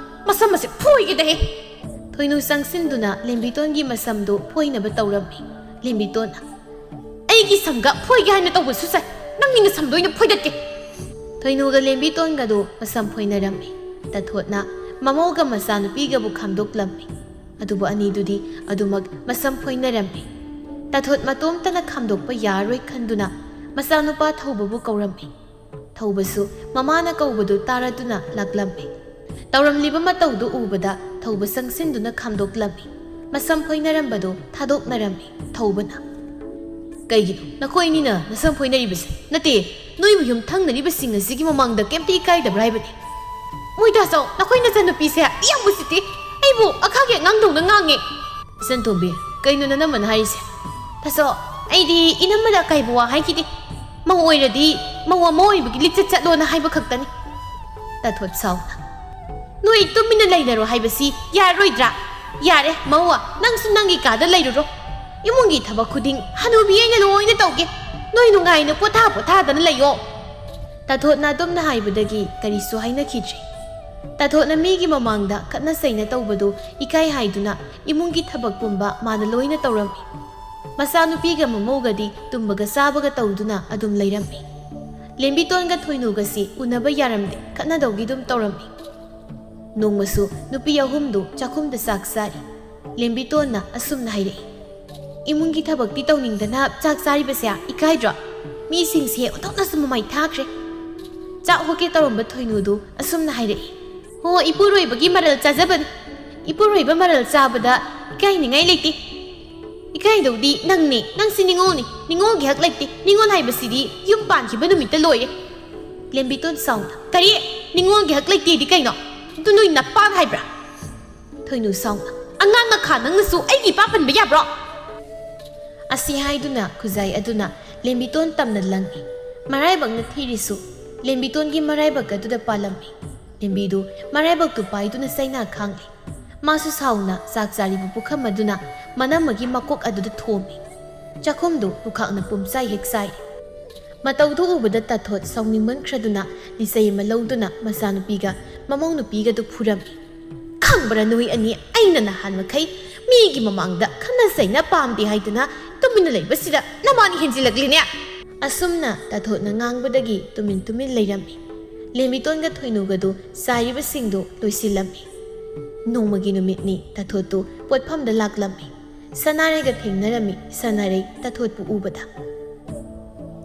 ꯃꯁꯝ ꯑꯁꯦ ꯐꯣꯏꯒꯦꯗꯍꯦ!" ꯊꯣꯏꯅꯨ ꯆꯪꯁꯤꯟꯗꯨꯅ ꯂꯦꯝꯕꯤꯇꯣꯟꯒꯤ ꯃꯁꯝꯗꯨ ꯐꯣꯏꯅꯕ ꯇꯧꯔꯝꯃꯤ꯫ ꯂꯦꯝꯕꯤꯇꯣꯟꯅ, "ꯑꯩꯒꯤ ꯁꯝꯒ ꯐꯣꯏꯒꯦ ꯍꯥꯏꯅ ꯇꯧꯕꯁꯨ ꯁꯥꯏ, ꯅꯪꯒꯤ ꯅꯁꯝꯗꯣ ꯑꯣꯏꯅ ꯐꯣꯏꯗꯠꯀꯦ!" ꯊꯣꯏꯅꯨꯒ ꯂꯦꯝꯕꯤꯇꯣꯟꯒꯗꯨ ꯃꯁꯝ ꯐꯣꯏꯅꯔꯝꯃꯤ꯫ ꯇꯥꯊꯣꯠꯅ ꯃꯃꯧꯒ ꯃꯆꯥꯅꯨꯄꯤꯒꯕꯨ ꯈꯥꯝꯗꯣꯛꯂꯝꯃꯤ꯫ ꯑꯗꯨꯕꯨ ꯑꯅꯤꯗꯨꯗꯤ ꯑꯗꯨꯃꯛ ꯃꯁꯝ ꯐꯣꯏꯅꯔꯝꯃꯤ꯫ ꯇꯥꯊꯣꯠ ꯃꯇꯣꯝꯇꯅ ꯈꯥꯝꯗꯣꯛꯄ ꯌꯥꯔꯣꯏ ꯈꯟꯗꯨꯅ ꯃꯆꯥꯅꯨꯄꯥ ꯊꯧꯕꯕꯨ ꯀꯧꯔꯝꯃꯤ꯫ ꯊꯧꯕꯁꯨ ꯃꯃꯥꯅ ꯀꯧꯕꯗꯨ ꯇꯥꯔꯗꯨꯅ ꯂꯥꯛꯂꯝꯃꯤ꯫ ꯇꯧꯔꯝꯂꯤꯕ ꯃꯇꯧꯗꯨ ꯎꯕꯗ ꯊꯧꯕ ꯆꯪꯁꯤꯟꯗꯨꯅ ꯈꯥꯝꯗꯣꯛꯂꯝꯃꯤ꯫ ꯃꯁꯝ ꯐꯣꯏꯅꯔꯝꯕꯗꯨ ꯊꯥꯗꯣꯛꯅꯔꯝꯃꯤ꯫ ꯊꯧꯕꯅ, "ꯀꯩꯒꯤꯅꯣ ꯅꯈꯣꯏ ꯑꯅꯤꯅ ꯅꯁꯝ ꯐꯣꯏꯅꯔꯤꯕꯁꯦ? ꯅꯠꯇꯦ, ꯅꯣꯏꯕꯨ ꯌꯨꯝ ꯊꯪꯅꯔꯤꯕꯁꯤꯡ ꯑꯁꯤꯒꯤ ꯃꯃꯥꯡꯗ ꯀꯩꯝꯇ ꯏꯀꯥꯏꯗꯕ꯭ꯔꯥ ꯍꯥꯏꯕꯅꯤ?" "ꯃꯣꯏ ꯇꯥꯆꯧ, ꯅꯈꯣꯏ ꯅꯆꯟꯅꯨꯄꯤꯁꯦ ꯌꯥꯝ ꯎꯁꯤꯠꯇꯦ꯫ ꯑꯩꯕꯨ ꯑꯈꯥꯒꯤ ꯑꯉꯥꯡꯗꯧꯅ ꯉꯥꯡꯉꯦ꯫" "ꯏꯆꯟꯇꯣꯝꯕꯤ, ꯀꯩꯅꯣ ꯅꯅꯝꯃꯅ ꯍꯥꯏꯔꯤꯁꯦ?" "ꯇꯥꯆꯧ, ꯑꯩꯗꯤ ꯏꯅꯝꯃꯗ ꯑꯀꯥꯏꯕ ꯋꯥ ꯍꯥꯏꯈꯤꯗꯦ꯫ ꯃꯧ ꯑꯣꯏꯔꯗꯤ ꯃꯧ ꯑꯃ ꯑꯣꯏꯕꯒꯤ ꯂꯤꯆꯠ ꯆꯠꯂꯣꯅ ꯍꯥꯏꯕ ꯈꯛꯇꯅꯤ꯫" ꯇꯥꯊꯣꯠ ꯁꯥꯎꯅ, "ꯅꯣꯏ ꯇꯨꯃꯤꯟꯅ ꯂꯩꯅꯔꯣ ꯍꯥꯏꯕꯁꯤ ꯌꯥꯔꯔꯣꯏꯗ꯭ꯔꯥ? ꯌꯥꯔꯦ, ꯃꯧꯋꯥ, ꯅꯪꯁꯨ ꯅꯪꯒꯤ ꯀꯥꯗ ꯂꯩꯔꯨꯔꯣ꯫ ꯏꯃꯨꯡꯒꯤ ꯊꯕꯛ ꯈꯨꯗꯤꯡ ꯍꯅꯨꯕꯤ ꯑꯩꯅ ꯂꯣꯏꯅ ꯇꯧꯒꯦ꯫ ꯅꯣꯏ ꯅꯨꯡꯉꯥꯏꯅ ꯄꯣꯊꯥ ꯄꯣꯊꯥꯗꯅ ꯂꯩꯌꯣ꯫" ꯇꯥꯊꯣꯠꯅ ꯑꯗꯨꯝꯅ ꯍꯥꯏꯕꯗꯒꯤ ꯀꯔꯤꯁꯨ ꯍꯥꯏꯅꯈꯤꯗ꯭ꯔꯦ꯫ ꯇꯥꯊꯣꯠꯅ ꯃꯤꯒꯤ ꯃꯃꯥꯡꯗ ꯈꯠꯅ ꯆꯩꯅ ꯇꯧꯕꯗꯨ ꯏꯀꯥꯏ ꯍꯥꯏꯗꯨꯅ ꯏꯃꯨꯡꯒꯤ ꯊꯕꯛ ꯄꯨꯝꯕ ꯃꯥꯅ ꯂꯣꯏꯅ ꯇꯧꯔꯝꯃꯤ꯫ ꯃꯆꯥꯅꯨꯄꯤꯒ ꯃꯃꯧꯒꯗꯤ ꯇꯨꯝꯕꯒ ꯆꯥꯕꯒ ꯇꯧꯗꯨꯅ ꯑꯗꯨꯝ ꯂꯩꯔꯝꯃꯤ꯫ ꯂꯦꯝꯕꯤꯇꯣꯟꯒ ꯊꯣꯏꯅꯨꯒꯁꯤ ꯎꯅꯕ ꯌꯥꯔꯝꯗꯦ, ꯈꯠꯅꯗꯧꯒꯤ ꯑꯗꯨꯝ ꯇꯧꯔꯝꯃꯤ꯫ ꯅꯣꯡꯃꯁꯨ ꯅꯨꯄꯤ ꯑꯍꯨꯝꯗꯨ ꯆꯥꯛꯈꯨꯝꯗ ꯆꯥꯛ ꯆꯥꯔꯤ꯫ ꯂꯦꯝꯕꯤꯇꯣꯟꯅ ꯑꯁꯨꯝꯅ ꯍꯥꯏꯔꯛꯏ, "ꯏꯃꯨꯡꯒꯤ ꯊꯕꯛꯇꯤ ꯇꯧꯅꯤꯡꯗꯅ ꯆꯥꯛ ꯆꯥꯔꯤꯕꯁꯦ ꯏꯀꯥꯏꯗ꯭ꯔꯣ? ꯃꯤꯁꯤꯡꯁꯦ ꯑꯣꯟꯊꯣꯛꯅꯁꯨ ꯃꯃꯥꯏ ꯊꯥꯈ꯭ꯔꯦ꯫" ꯆꯥꯛ ꯍꯣꯠꯀꯦ ꯇꯧꯔꯝꯕ ꯊꯣꯏꯅꯨꯗꯨ ꯑꯁꯨꯝꯅ ꯍꯥꯏꯔꯛꯏ, "ꯍꯣ, ꯏꯄꯨꯔꯣꯏꯕꯒꯤ ꯃꯔꯜ ꯆꯥꯖꯕꯅꯤ꯫ ꯏꯄꯨꯔꯣꯏꯕ ꯃꯔꯜ ꯆꯥꯕꯗ ꯏꯀꯥꯏꯅꯤꯡꯉꯥꯏ ꯂꯩꯇꯦ꯫ ꯏꯀꯥꯏꯗꯧꯗꯤ ꯅꯪꯅꯦ, ꯅꯪꯁꯤ ꯅꯤꯉꯣꯜꯅꯤ꯫ ꯅꯤꯉꯣꯜꯒꯤ ꯍꯛ ꯂꯩꯇꯦ꯫ ꯅꯤꯉꯣꯜ ꯍꯥꯏꯕꯁꯤꯗꯤ ꯌꯨꯝ ꯄꯥꯟꯈꯤꯕ ꯅꯨꯃꯤꯠꯇ ꯂꯣꯏꯔꯦ꯫" ꯂꯦꯝꯕꯤꯇꯣꯟ ꯁꯥꯎꯅ, "ꯀꯔꯤ? ꯅꯤꯉꯣꯜꯒꯤ ꯍꯛ ꯂꯩꯇꯦꯗꯤ ꯀꯩꯅꯣ? ꯑꯗꯨ ꯅꯣꯏ ꯅꯄꯥꯅ ꯍꯥꯏꯕ꯭ꯔꯥ?" ꯊꯣꯏꯅꯨ ꯁꯥꯎꯅ, "ꯑꯉꯥꯡ ꯃꯈꯥ ꯅꯪꯅꯁꯨ ꯑꯩꯒꯤ ꯏꯄꯥ ꯄꯟꯕ ꯌꯥꯕ꯭ꯔꯣ?" ꯑꯁꯤ ꯍꯥꯏꯗꯨꯅ ꯈꯨꯖꯥꯏ ꯑꯗꯨꯅ ꯂꯦꯝꯕꯤꯇꯣꯟ ꯇꯝꯅ ꯂꯪꯏ꯫ ꯃꯔꯥꯏꯕꯛꯅ ꯊꯤꯔꯤꯁꯨ ꯂꯦꯝꯕꯤꯇꯣꯟꯒꯤ ꯃꯔꯥꯏꯕꯛ ꯑꯗꯨꯗ ꯄꯥꯜꯂꯝꯃꯤ꯫ ꯂꯦꯝꯕꯤꯗꯨ ꯃꯔꯥꯏꯕꯛꯇꯨ ꯄꯥꯏꯗꯨꯅ ꯆꯩꯅꯥ ꯈꯥꯡꯏ꯫ ꯃꯥꯁꯨ ꯁꯥꯎꯅ ꯆꯥꯛ ꯆꯥꯔꯤꯕ ꯄꯨꯈꯝ ꯑꯗꯨꯅ ꯃꯅꯝꯃꯒꯤ ꯃꯀꯣꯛ ꯑꯗꯨꯗ ꯊꯣꯝꯃꯤ꯫ ꯆꯥꯛꯈꯨꯝꯗꯨ ꯂꯨꯈꯥꯛꯅ ꯄꯨꯝꯆꯥꯏ ꯍꯦꯛ ꯆꯥꯏ꯫ ꯃꯇꯧꯗꯨ ꯎꯕꯗ ꯇꯥꯊꯣꯠ ꯁꯥꯎꯅꯤꯡꯃꯟꯈ꯭ꯔꯗꯨꯅ ꯂꯤꯆꯩ ꯑꯃ ꯂꯧꯗꯨꯅ ꯃꯆꯥꯅꯨꯄꯤꯒ ꯃꯃꯧ ꯅꯨꯄꯤꯒꯗꯨ ꯐꯨꯔꯝꯃꯤ꯫ "ꯈꯪꯕ꯭ꯔꯥ ꯅꯣꯏ ꯑꯅꯤ, ꯑꯩꯅ ꯅꯍꯥꯟ ꯃꯈꯩ ꯃꯤꯒꯤ ꯃꯃꯥꯡꯗ ꯈꯠꯅ ꯆꯩꯅ ꯄꯥꯝꯗꯦ ꯍꯥꯏꯗꯨꯅ ꯇꯨꯃꯤꯟꯅ ꯂꯩꯕꯁꯤꯗ ꯅꯕꯥꯅꯤ ꯍꯦꯟꯖꯤꯜꯂꯛꯂꯤꯅꯦ!" ꯑꯁꯨꯝꯅ ꯇꯥꯊꯣꯠꯅ ꯉꯥꯡꯕꯗꯒꯤ ꯇꯨꯃꯤꯟ ꯇꯨꯃꯤꯟ ꯂꯩꯔꯝꯃꯤ꯫ ꯂꯦꯝꯕꯤꯇꯣꯟꯒ ꯊꯣꯏꯅꯨꯒꯗꯨ ꯆꯥꯏꯔꯤꯕꯁꯤꯡꯗꯨ ꯂꯣꯏꯁꯤꯜꯂꯝꯃꯤ꯫ ꯅꯣꯡꯃꯒꯤ ꯅꯨꯃꯤꯠꯅꯤ ꯇꯥꯊꯣꯠꯇꯨ ꯄꯣꯠꯐꯝꯗ ꯂꯥꯛꯂꯝꯃꯤ꯫ ꯁꯅꯥꯔꯩꯒ ꯊꯦꯡꯅꯔꯝꯃꯤ꯫ ꯁꯅꯥꯔꯩ ꯇꯥꯊꯣꯠꯄꯨ ꯎꯕꯗ,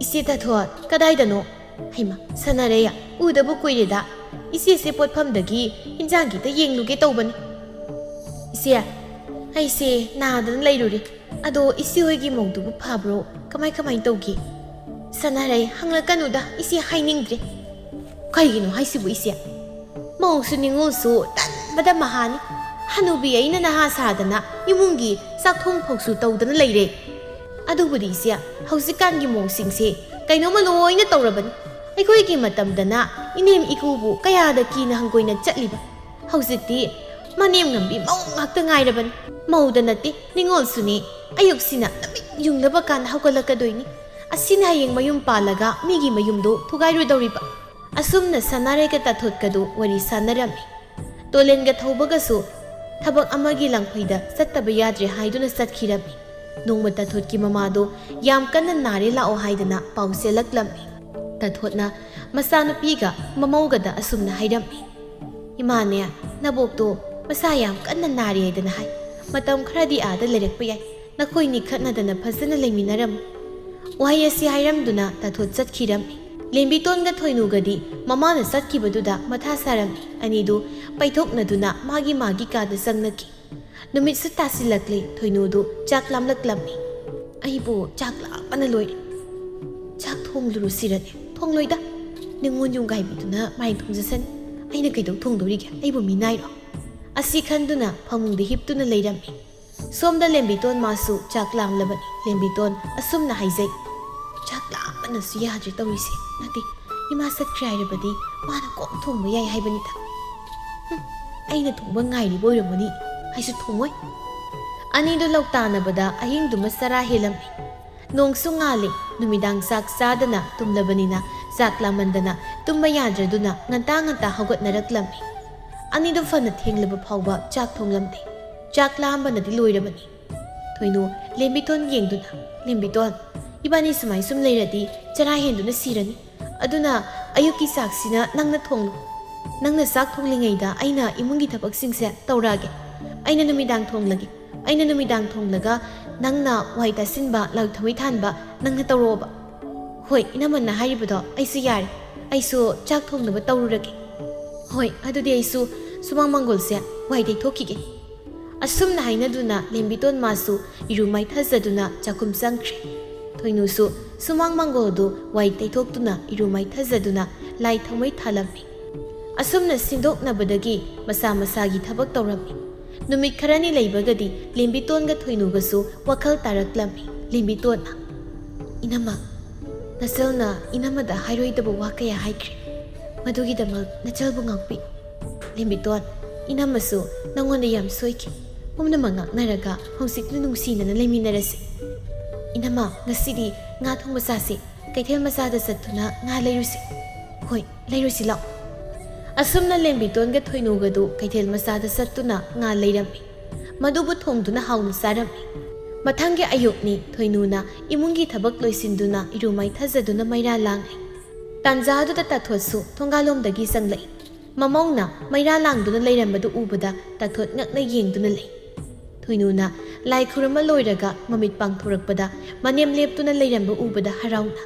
"ꯏꯆꯦ ꯇꯥꯊꯣꯠ, ꯀꯗꯥꯏꯗꯅꯣ?" "ꯍꯩꯃ, ꯁꯅꯥꯔꯩ, ꯎꯗꯕ ꯀꯨꯏꯔꯦꯗ꯫ ꯏꯆꯦꯁꯦ ꯄꯣꯠꯐꯝꯗꯒꯤ ꯏꯟꯖꯥꯡ ꯈꯤꯇ ꯌꯦꯡꯂꯨꯒꯦ ꯇꯧꯕꯅꯤ꯫ ꯏꯆꯦ, ꯑꯩꯁꯦ ꯅꯥꯗꯅ ꯂꯩꯔꯨꯔꯦ꯫ ꯑꯗꯣ ꯏꯆꯦ ꯍꯣꯏꯒꯤ ꯃꯧꯗꯨꯕꯨ ꯐꯕ꯭ꯔꯣ? ꯀꯃꯥꯏ ꯀꯃꯥꯏ ꯇꯧꯒꯦ?" "ꯁꯅꯥꯔꯩ, ꯍꯪꯂꯛꯀꯅꯨꯗ, ꯏꯆꯦ ꯍꯥꯏꯅꯤꯡꯗ꯭ꯔꯦ꯫" "ꯀꯩꯒꯤꯅꯣ ꯍꯥꯏꯁꯤꯕꯨ ꯏꯆꯦ?" "ꯃꯧꯁꯨ ꯅꯤꯉꯣꯜꯁꯨ ꯇꯟꯕꯗ ꯃꯍꯥꯅꯤ꯫ ꯍꯅꯨꯕꯤ ꯑꯩꯅ ꯅꯍꯥ ꯁꯥꯗꯅ ꯏꯃꯨꯡꯒꯤ ꯆꯥꯛꯊꯣꯡ ꯐꯥꯎꯁꯨ ꯇꯧꯗꯅ ꯂꯩꯔꯦ꯫ ꯑꯗꯨꯕꯨꯗꯤ ꯏꯆꯦ, ꯍꯧꯖꯤꯛꯀꯥꯟꯒꯤ ꯃꯧꯁꯤꯡꯁꯦ ꯀꯩꯅꯣꯝꯃ ꯂꯣꯏꯅ ꯇꯧꯔꯕꯅꯤ꯫ ꯑꯩꯈꯣꯏꯒꯤ ꯃꯇꯝꯗꯅ ꯏꯅꯦꯝ ꯏꯀꯨꯕꯨ ꯀꯌꯥꯗ ꯀꯤꯅ ꯍꯪꯒꯣꯏꯅ ꯆꯠꯂꯤꯕ꯫ ꯍꯧꯖꯤꯛꯇꯤ ꯃꯅꯦꯝ ꯉꯝꯕꯤ ꯃꯧ ꯉꯥꯛꯇ ꯉꯥꯏꯔꯕꯅꯤ꯫ ꯃꯧꯗ ꯅꯠꯇꯦ, ꯅꯤꯉꯣꯜꯁꯨꯅꯤ꯫ ꯑꯌꯨꯛꯁꯤꯅ ꯅꯨꯃꯤꯠ ꯌꯨꯡꯂꯕ ꯀꯥꯟꯗ ꯍꯧꯒꯠꯂꯛꯀꯗꯣꯏꯅꯤ꯫ ꯑꯁꯤꯅ ꯍꯌꯦꯡ ꯃꯌꯨꯝ ꯄꯥꯜꯂꯒ ꯃꯤꯒꯤ ꯃꯌꯨꯝꯗꯣ ꯊꯨꯒꯥꯏꯔꯨꯗꯧꯔꯤꯕ꯫" ꯑꯁꯨꯝꯅ ꯁꯅꯥꯔꯩꯒ ꯇꯥꯊꯣꯠꯀꯗꯨ ꯋꯥꯔꯤ ꯁꯥꯟꯅꯔꯝꯃꯤ꯫ ꯇꯣꯂꯦꯟꯒ ꯊꯧꯕꯒꯁꯨ ꯊꯕꯛ ꯑꯃꯒꯤ ꯂꯪꯐꯩꯗ ꯆꯠꯇꯕ ꯌꯥꯗ꯭ꯔꯦ ꯍꯥꯏꯗꯨꯅ ꯆꯠꯈꯤꯔꯝꯃꯤ꯫ ꯅꯣꯡꯃ ꯇꯥꯊꯣꯠꯀꯤ ꯃꯃꯥꯗꯣ ꯌꯥꯝ ꯀꯟꯅ ꯅꯥꯔꯦ, ꯂꯥꯛꯑꯣ ꯍꯥꯏꯗꯅ ꯄꯥꯎ ꯆꯦꯜꯂꯛꯂꯝꯃꯤ꯫ ꯇꯥꯊꯣꯠꯅ ꯃꯆꯥꯅꯨꯄꯤꯒ ꯃꯃꯧꯒꯗ ꯑꯁꯨꯝꯅ ꯍꯥꯏꯔꯝꯃꯤ, "ꯏꯃꯥꯅꯦ, ꯅꯕꯣꯛꯇꯣ ꯃꯁꯥ ꯌꯥꯝ ꯀꯟꯅ ꯅꯥꯔꯦ ꯍꯥꯏꯗꯅ ꯍꯥꯏ꯫ ꯃꯇꯝ ꯈꯔꯗꯤ ꯑꯥꯗ ꯂꯩꯔꯛꯄ ꯌꯥꯏ꯫ ꯅꯈꯣꯏꯅꯤ ꯈꯠꯅꯗꯅ ꯐꯖꯅ ꯂꯩꯃꯤꯟꯅꯔꯝꯃꯨ꯫" ꯋꯥꯍꯩ ꯑꯁꯤ ꯍꯥꯏꯔꯝꯗꯨꯅ ꯇꯥꯊꯣꯠ ꯆꯠꯈꯤꯔꯝꯃꯤ꯫ ꯂꯦꯝꯕꯤꯇꯣꯟꯒ ꯊꯣꯏꯅꯨꯒꯗꯤ ꯃꯃꯥꯅ ꯆꯠꯈꯤꯕꯗꯨꯗ ꯃꯊꯥ ꯁꯥꯔꯝꯃꯤ꯫ ꯑꯅꯤꯗꯨ ꯄꯩꯊꯣꯛꯅꯗꯨꯅ ꯃꯥꯒꯤ ꯃꯥꯒꯤ ꯀꯥꯗ ꯆꯪꯅꯈꯤ꯫ ꯅꯨꯃꯤꯠꯁꯨ ꯇꯥꯁꯤꯜꯂꯛꯂꯦ꯫ ꯊꯣꯏꯅꯨꯗꯨ ꯆꯥꯛ ꯂꯥꯝꯂꯛꯂꯝꯃꯤ꯫ "ꯑꯩꯕꯨ ꯆꯥꯛ ꯂꯥꯝꯕꯅ ꯂꯣꯏꯔꯦ꯫ ꯆꯥꯛ ꯊꯣꯡꯂꯨꯔꯨꯁꯤꯔꯅꯦ?" "ꯊꯣꯡꯂꯣꯏꯗ꯫ ꯅꯤꯉꯣꯜ ꯌꯨꯝꯒꯥꯏꯕꯤꯗꯨꯅ ꯃꯥꯏ ꯊꯣꯡꯖꯁꯅꯤ꯫ ꯑꯩꯅ ꯀꯩꯗꯧ ꯊꯣꯡꯗꯣꯔꯤꯒꯦ? ꯑꯩꯕꯨ ꯃꯤꯅꯥꯏꯔꯣ?" ꯑꯁꯤ ꯈꯟꯗꯨꯅ ꯐꯃꯨꯡꯗ ꯍꯤꯞꯇꯨꯅ ꯂꯩꯔꯝꯃꯤ꯫ ꯁꯣꯝꯗ ꯂꯦꯝꯕꯤꯇꯣꯟ ꯃꯥꯁꯨ ꯆꯥꯛ ꯂꯥꯝꯂꯕꯅꯤ꯫ ꯂꯦꯝꯕꯤꯇꯣꯟ ꯑꯁꯨꯝꯅ ꯍꯥꯏꯖꯩ, "ꯆꯥꯛ ꯂꯥꯝꯕꯅꯁꯨ ꯌꯥꯗ꯭ꯔꯦ ꯇꯧꯔꯤꯁꯦ꯫ ꯅꯠꯇꯦ, ꯏꯃꯥ ꯆꯠꯈ꯭ꯔꯦ ꯍꯥꯏꯔꯕꯗꯤ ꯃꯥꯅ ꯀꯣꯛ ꯊꯣꯡꯕ ꯌꯥꯏ ꯍꯥꯏꯕꯅꯤꯗ꯫ ꯍꯨꯝ, ꯑꯩꯅ ꯊꯣꯡꯕ ꯉꯥꯏꯔꯤꯕ ꯑꯣꯏꯔꯝꯃꯅꯤ꯫ ꯑꯩꯁꯨ ꯊꯣꯡꯉꯣꯏ꯫" ꯑꯅꯤꯗꯨ ꯂꯧꯇꯥꯅꯕꯗ ꯑꯍꯤꯡꯗꯨꯃ ꯆꯔꯥ ꯍꯦꯜꯂꯝꯃꯤ꯫ ꯅꯣꯡꯁꯨ ꯉꯥꯜꯂꯤ꯫ ꯅꯨꯃꯤꯗꯥꯡ ꯆꯥꯛ ꯆꯥꯗꯅ ꯇꯨꯝꯂꯕꯅꯤꯅ ꯆꯥꯛ ꯂꯥꯝꯃꯟꯗꯅ ꯇꯨꯝꯕ ꯌꯥꯗ꯭ꯔꯗꯨꯅ ꯉꯟꯇꯥ ꯉꯟꯇꯥ ꯍꯧꯒꯠꯅꯔꯛꯂꯝꯃꯤ꯫ ꯑꯅꯤꯗꯨ ꯐꯅ ꯊꯦꯡꯂꯕ ꯐꯥꯎꯕ ꯆꯥꯛ ꯊꯣꯡꯂꯝꯗꯦ꯫ ꯆꯥꯛ ꯂꯥꯝꯕꯅꯗꯤ ꯂꯣꯏꯔꯕꯅꯤ꯫ ꯊꯣꯏꯅꯨ ꯂꯦꯝꯕꯤꯇꯣꯟ ꯌꯦꯡꯗꯨꯅ, "ꯂꯦꯝꯕꯤꯇꯣꯟ, ꯏꯕꯥꯅꯤ ꯁꯨꯃꯥꯏ ꯁꯨꯝ ꯂꯩꯔꯗꯤ ꯆꯔꯥ ꯍꯦꯟꯗꯨꯅ ꯁꯤꯔꯅꯤ꯫ ꯑꯗꯨꯅ ꯑꯌꯨꯛꯀꯤ ꯆꯥꯛꯁꯤꯅ ꯅꯪꯅ ꯊꯣꯡꯂꯨ꯫ ꯅꯪꯅ ꯆꯥꯛ ꯊꯣꯡꯂꯤꯉꯩꯗ ꯑꯩꯅ ꯏꯃꯨꯡꯒꯤ ꯊꯕꯛꯁꯤꯡꯁꯦ ꯇꯧꯔꯛꯑꯒꯦ꯫ ꯑꯩꯅ ꯅꯨꯃꯤꯗꯥꯡ ꯊꯣꯡꯂꯒꯦ꯫ ꯑꯩꯅ ꯅꯨꯃꯤꯗꯥꯡ ꯊꯣꯡꯂꯒ ꯅꯪꯅ ꯋꯥꯏ ꯇꯥꯁꯤꯟꯕ, ꯂꯥꯏ ꯊꯥꯎꯃꯩ ꯊꯥꯟꯕ ꯅꯪꯅ ꯇꯧꯔꯛꯑꯣꯕ꯫" "ꯍꯣꯏ, ꯏꯅꯝꯃꯅ ꯍꯥꯏꯔꯤꯕꯗꯣ ꯑꯩꯁꯨ ꯌꯥꯔꯦ꯫ ꯑꯩꯁꯨ ꯆꯥꯛ ꯊꯣꯡꯅꯕ ꯇꯧꯔꯨꯔꯒꯦ꯫ ꯍꯣꯏ, ꯑꯗꯨꯗꯤ ꯑꯩꯁꯨ ꯁꯨꯃꯥꯡ ꯃꯥꯡꯒꯣꯜꯁꯦ ꯋꯥꯏ ꯇꯩꯊꯣꯛꯈꯤꯒꯦ꯫" ꯑꯁꯨꯝꯅ ꯍꯥꯏꯅꯗꯨꯅ ꯂꯦꯝꯕꯤꯇꯣꯟ ꯃꯥꯁꯨ ꯏꯔꯨ ꯃꯥꯏꯊꯖꯗꯨꯅ ꯆꯥꯛꯈꯨꯝ ꯆꯪꯈ꯭ꯔꯦ꯫ ꯊꯣꯏꯅꯨꯁꯨ ꯁꯨꯃꯥꯡ ꯃꯥꯡꯒꯣꯜꯗꯨ ꯋꯥꯏ ꯇꯩꯊꯣꯛꯇꯨꯅ ꯏꯔꯨ ꯃꯥꯏꯊꯖꯗꯨꯅ ꯂꯥꯏ ꯊꯥꯎꯃꯩ ꯊꯥꯜꯂꯝꯃꯤ꯫ ꯑꯁꯨꯝꯅ ꯁꯤꯟꯗꯣꯛꯅꯕꯗꯒꯤ ꯃꯁꯥ ꯃꯁꯥꯒꯤ ꯊꯕꯛ ꯇꯧꯔꯝꯃꯤ꯫ ꯅꯨꯃꯤꯠ ꯈꯔꯅꯤ ꯂꯩꯕꯒꯗꯤ ꯂꯦꯝꯕꯤꯇꯣꯟꯒ ꯊꯣꯏꯅꯨꯒꯁꯨ ꯋꯥꯈꯜ ꯇꯥꯔꯛꯂꯝꯃꯤ꯫ ꯂꯦꯝꯕꯤꯇꯣꯟꯅ, "ꯏꯅꯝꯃ, ꯅꯆꯜꯅ ꯏꯅꯝꯃꯗ ꯍꯥꯏꯔꯣꯏꯗꯕ ꯋꯥ ꯀꯌꯥ ꯍꯥꯏꯈ꯭ꯔꯦ꯫ ꯃꯗꯨꯒꯤꯗꯃꯛ ꯅꯆꯜꯕꯨ ꯉꯥꯛꯄꯤ꯫" ꯂꯦꯝꯕꯤꯇꯣꯟ, "ꯏꯅꯝꯃꯁꯨ ꯅꯪꯉꯣꯟꯗ ꯌꯥꯝ ꯁꯣꯏꯈꯤ꯫ ꯄꯨꯝꯅꯃꯛ ꯉꯥꯛꯅꯔꯒ ꯍꯧꯖꯤꯛꯇꯤ ꯅꯨꯡꯁꯤꯅꯅ ꯂꯩꯃꯤꯟꯅꯔꯁꯤ꯫ ꯏꯅꯝꯃ, ꯉꯁꯤꯗꯤ ꯉꯥ ꯊꯣꯡꯕ ꯆꯥꯁꯤ꯫ ꯀꯩꯊꯦꯜ ꯃꯆꯥꯗ ꯆꯠꯇꯨꯅ ꯉꯥ ꯂꯩꯔꯨꯁꯤ꯫" "ꯍꯣꯏ, ꯂꯩꯔꯨꯁꯤ ꯂꯥꯛꯑꯣ꯫" ꯑꯁꯨꯝꯅ ꯂꯦꯝꯕꯤꯇꯣꯟꯒ ꯊꯣꯏꯅꯨꯒꯗꯨ ꯀꯩꯊꯦꯜ ꯃꯆꯥꯗ ꯆꯠꯇꯨꯅ ꯉꯥ ꯂꯩꯔꯝꯃꯤ꯫ ꯃꯗꯨꯕꯨ ꯊꯣꯡꯗꯨꯅ ꯍꯥꯎꯅ ꯆꯥꯔꯝꯃꯤ꯫ ꯃꯊꯪꯒꯤ ꯑꯌꯨꯛꯅꯤ꯫ ꯊꯣꯏꯅꯨꯅ ꯏꯃꯨꯡꯒꯤ ꯊꯕꯛ ꯂꯣꯏꯁꯤꯟꯗꯨꯅ ꯏꯔꯨ ꯃꯥꯏꯊꯖꯗꯨꯅ ꯃꯩꯔꯥ ꯂꯥꯡꯂꯤ꯫ ꯇꯥꯟꯖꯥꯗꯨꯗ ꯇꯥꯊꯣꯠꯁꯨ ꯊꯣꯡꯒꯥꯜꯂꯣꯝꯗꯒꯤ ꯆꯪꯂꯛꯏ꯫ ꯃꯃꯧꯅ ꯃꯩꯔꯥ ꯂꯥꯡꯗꯨꯅ ꯂꯩꯔꯝꯕꯗꯨ ꯎꯕꯗ ꯇꯥꯊꯣꯠ ꯉꯛꯅ ꯌꯦꯡꯗꯨꯅ ꯂꯩ꯫ ꯊꯣꯏꯅꯨꯅ ꯂꯥꯏ ꯈꯨꯔꯨꯝꯕ ꯂꯣꯏꯔꯒ ꯃꯃꯤꯠ ꯄꯥꯡꯊꯣꯔꯛꯄꯗ ꯃꯅꯦꯝ ꯂꯦꯞꯇꯨꯅ ꯂꯩꯔꯝꯕ ꯎꯕꯗ ꯍꯔꯥꯎꯅ,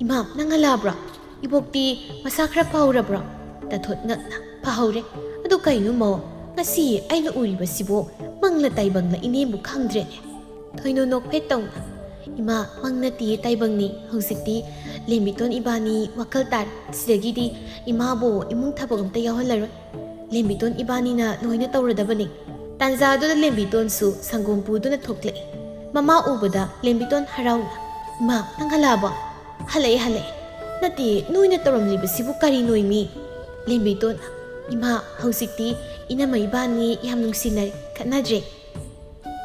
"ꯏꯃꯥ, ꯅꯪ ꯍꯜꯂꯛꯑꯕ꯭ꯔꯣ? ꯏꯕꯣꯛꯇꯤ ꯃꯁꯥ ꯈꯔ ꯐꯍꯧꯔꯕ꯭ꯔꯣ?" ꯇꯥꯊꯣꯠ ꯉꯛꯅ, "ꯐꯍꯧꯔꯦ꯫ ꯑꯗꯨ ꯀꯩꯅꯣ ꯃꯧ, ꯉꯁꯤ ꯑꯩꯅ ꯎꯔꯤꯕꯁꯤꯕꯨ ꯃꯪꯂ ꯇꯥꯏꯕꯪꯂ ꯏꯅꯦꯕꯨ ꯈꯪꯗ꯭ꯔꯦꯅꯦ꯫" ꯊꯣꯏꯅꯨ ꯅꯣꯛꯐꯦꯠ ꯇꯧꯅ, "ꯏꯃꯥ, ꯃꯪ ꯅꯠꯇꯤꯌꯦ, ꯇꯥꯏꯕꯪꯅꯤ꯫ ꯍꯧꯖꯤꯛꯇꯤ ꯂꯦꯝꯕꯤꯇꯣꯟ ꯏꯕꯥꯅꯤ ꯋꯥꯈꯜ ꯇꯥꯔꯦ꯫ ꯁꯤꯗꯒꯤꯗꯤ ꯏꯃꯥꯕꯨ ꯏꯃꯨꯡ ꯊꯕꯛ ꯑꯝꯇ ꯌꯥꯎꯍꯜꯂꯔꯣꯏ꯫ ꯂꯦꯝꯕꯤꯇꯣꯟ ꯏꯕꯥꯅꯤꯅ ꯂꯣꯏꯅ ꯇꯧꯔꯗꯕꯅꯤ꯫ ꯇꯥꯟꯖꯥꯗꯨꯗ ꯂꯦꯝꯕꯤꯇꯣꯟꯁꯨ ꯁꯪꯒꯣꯝ ꯄꯨꯗꯨꯅ ꯊꯣꯛꯂꯛꯏ꯫ ꯃꯃꯥ ꯎꯕꯗ ꯂꯦꯝꯕꯤꯇꯣꯟ ꯍꯔꯥꯎꯅ, "ꯏꯃꯥ, ꯅꯪ ꯍꯜꯂꯛꯑꯕꯣ?" "ꯍꯜꯂꯛꯑꯦ, ꯍꯜꯂꯛꯑꯦ꯫ ꯅꯠꯇꯦ, ꯅꯣꯏꯅ ꯇꯧꯔꯝꯂꯤꯕꯁꯤꯕꯨ ꯀꯔꯤꯅꯣ, ꯏꯃꯤ?" ꯂꯦꯝꯕꯤꯇꯣꯟ, "ꯏꯃꯥ, ꯍꯧꯖꯤꯛꯇꯤ ꯏꯅꯝꯃ ꯏꯕꯥꯅꯤ ꯌꯥꯝ ꯅꯨꯡꯁꯤꯅꯔꯦ, ꯈꯠꯅꯗ꯭ꯔꯦ꯫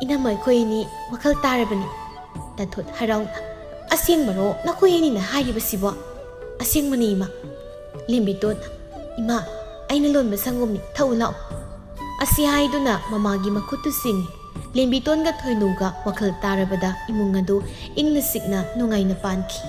ꯏꯅꯝꯃ ꯑꯩꯈꯣꯏ ꯑꯅꯤ ꯋꯥꯈꯜ ꯇꯥꯔꯕꯅꯤ꯫" ꯇꯥꯟꯊꯣꯠ ꯍꯔꯥꯎꯅ, "ꯑꯁꯦꯡꯕꯔꯣ ꯅꯈꯣꯏ ꯑꯅꯤꯅ ꯍꯥꯏꯔꯤꯕꯁꯤꯕꯣ?" "ꯑꯁꯦꯡꯕꯅꯤ, ꯏꯃꯥ꯫" ꯂꯦꯝꯕꯤꯇꯣꯟ, "ꯏꯃꯥ, ꯑꯩꯅ ꯂꯣꯟꯕ ꯁꯪꯒꯣꯝꯅꯤ, ꯊꯛꯎ ꯂꯥꯛꯎ꯫" ꯑꯁꯤ ꯍꯥꯏꯗꯨꯅ ꯃꯃꯥꯒꯤ ꯃꯈꯨꯠꯇꯨ ꯆꯤꯡꯏ꯫ ꯂꯦꯝꯕꯤꯇꯣꯟꯒ ꯊꯣꯏꯅꯨꯒ ꯋꯥꯈꯜ ꯇꯥꯔꯕꯗ ꯏꯃꯨꯡ ꯑꯗꯨ ꯏꯪꯅ ꯆꯤꯛꯅ ꯅꯨꯡꯉꯥꯏꯅ ꯄꯥꯟꯈꯤ꯫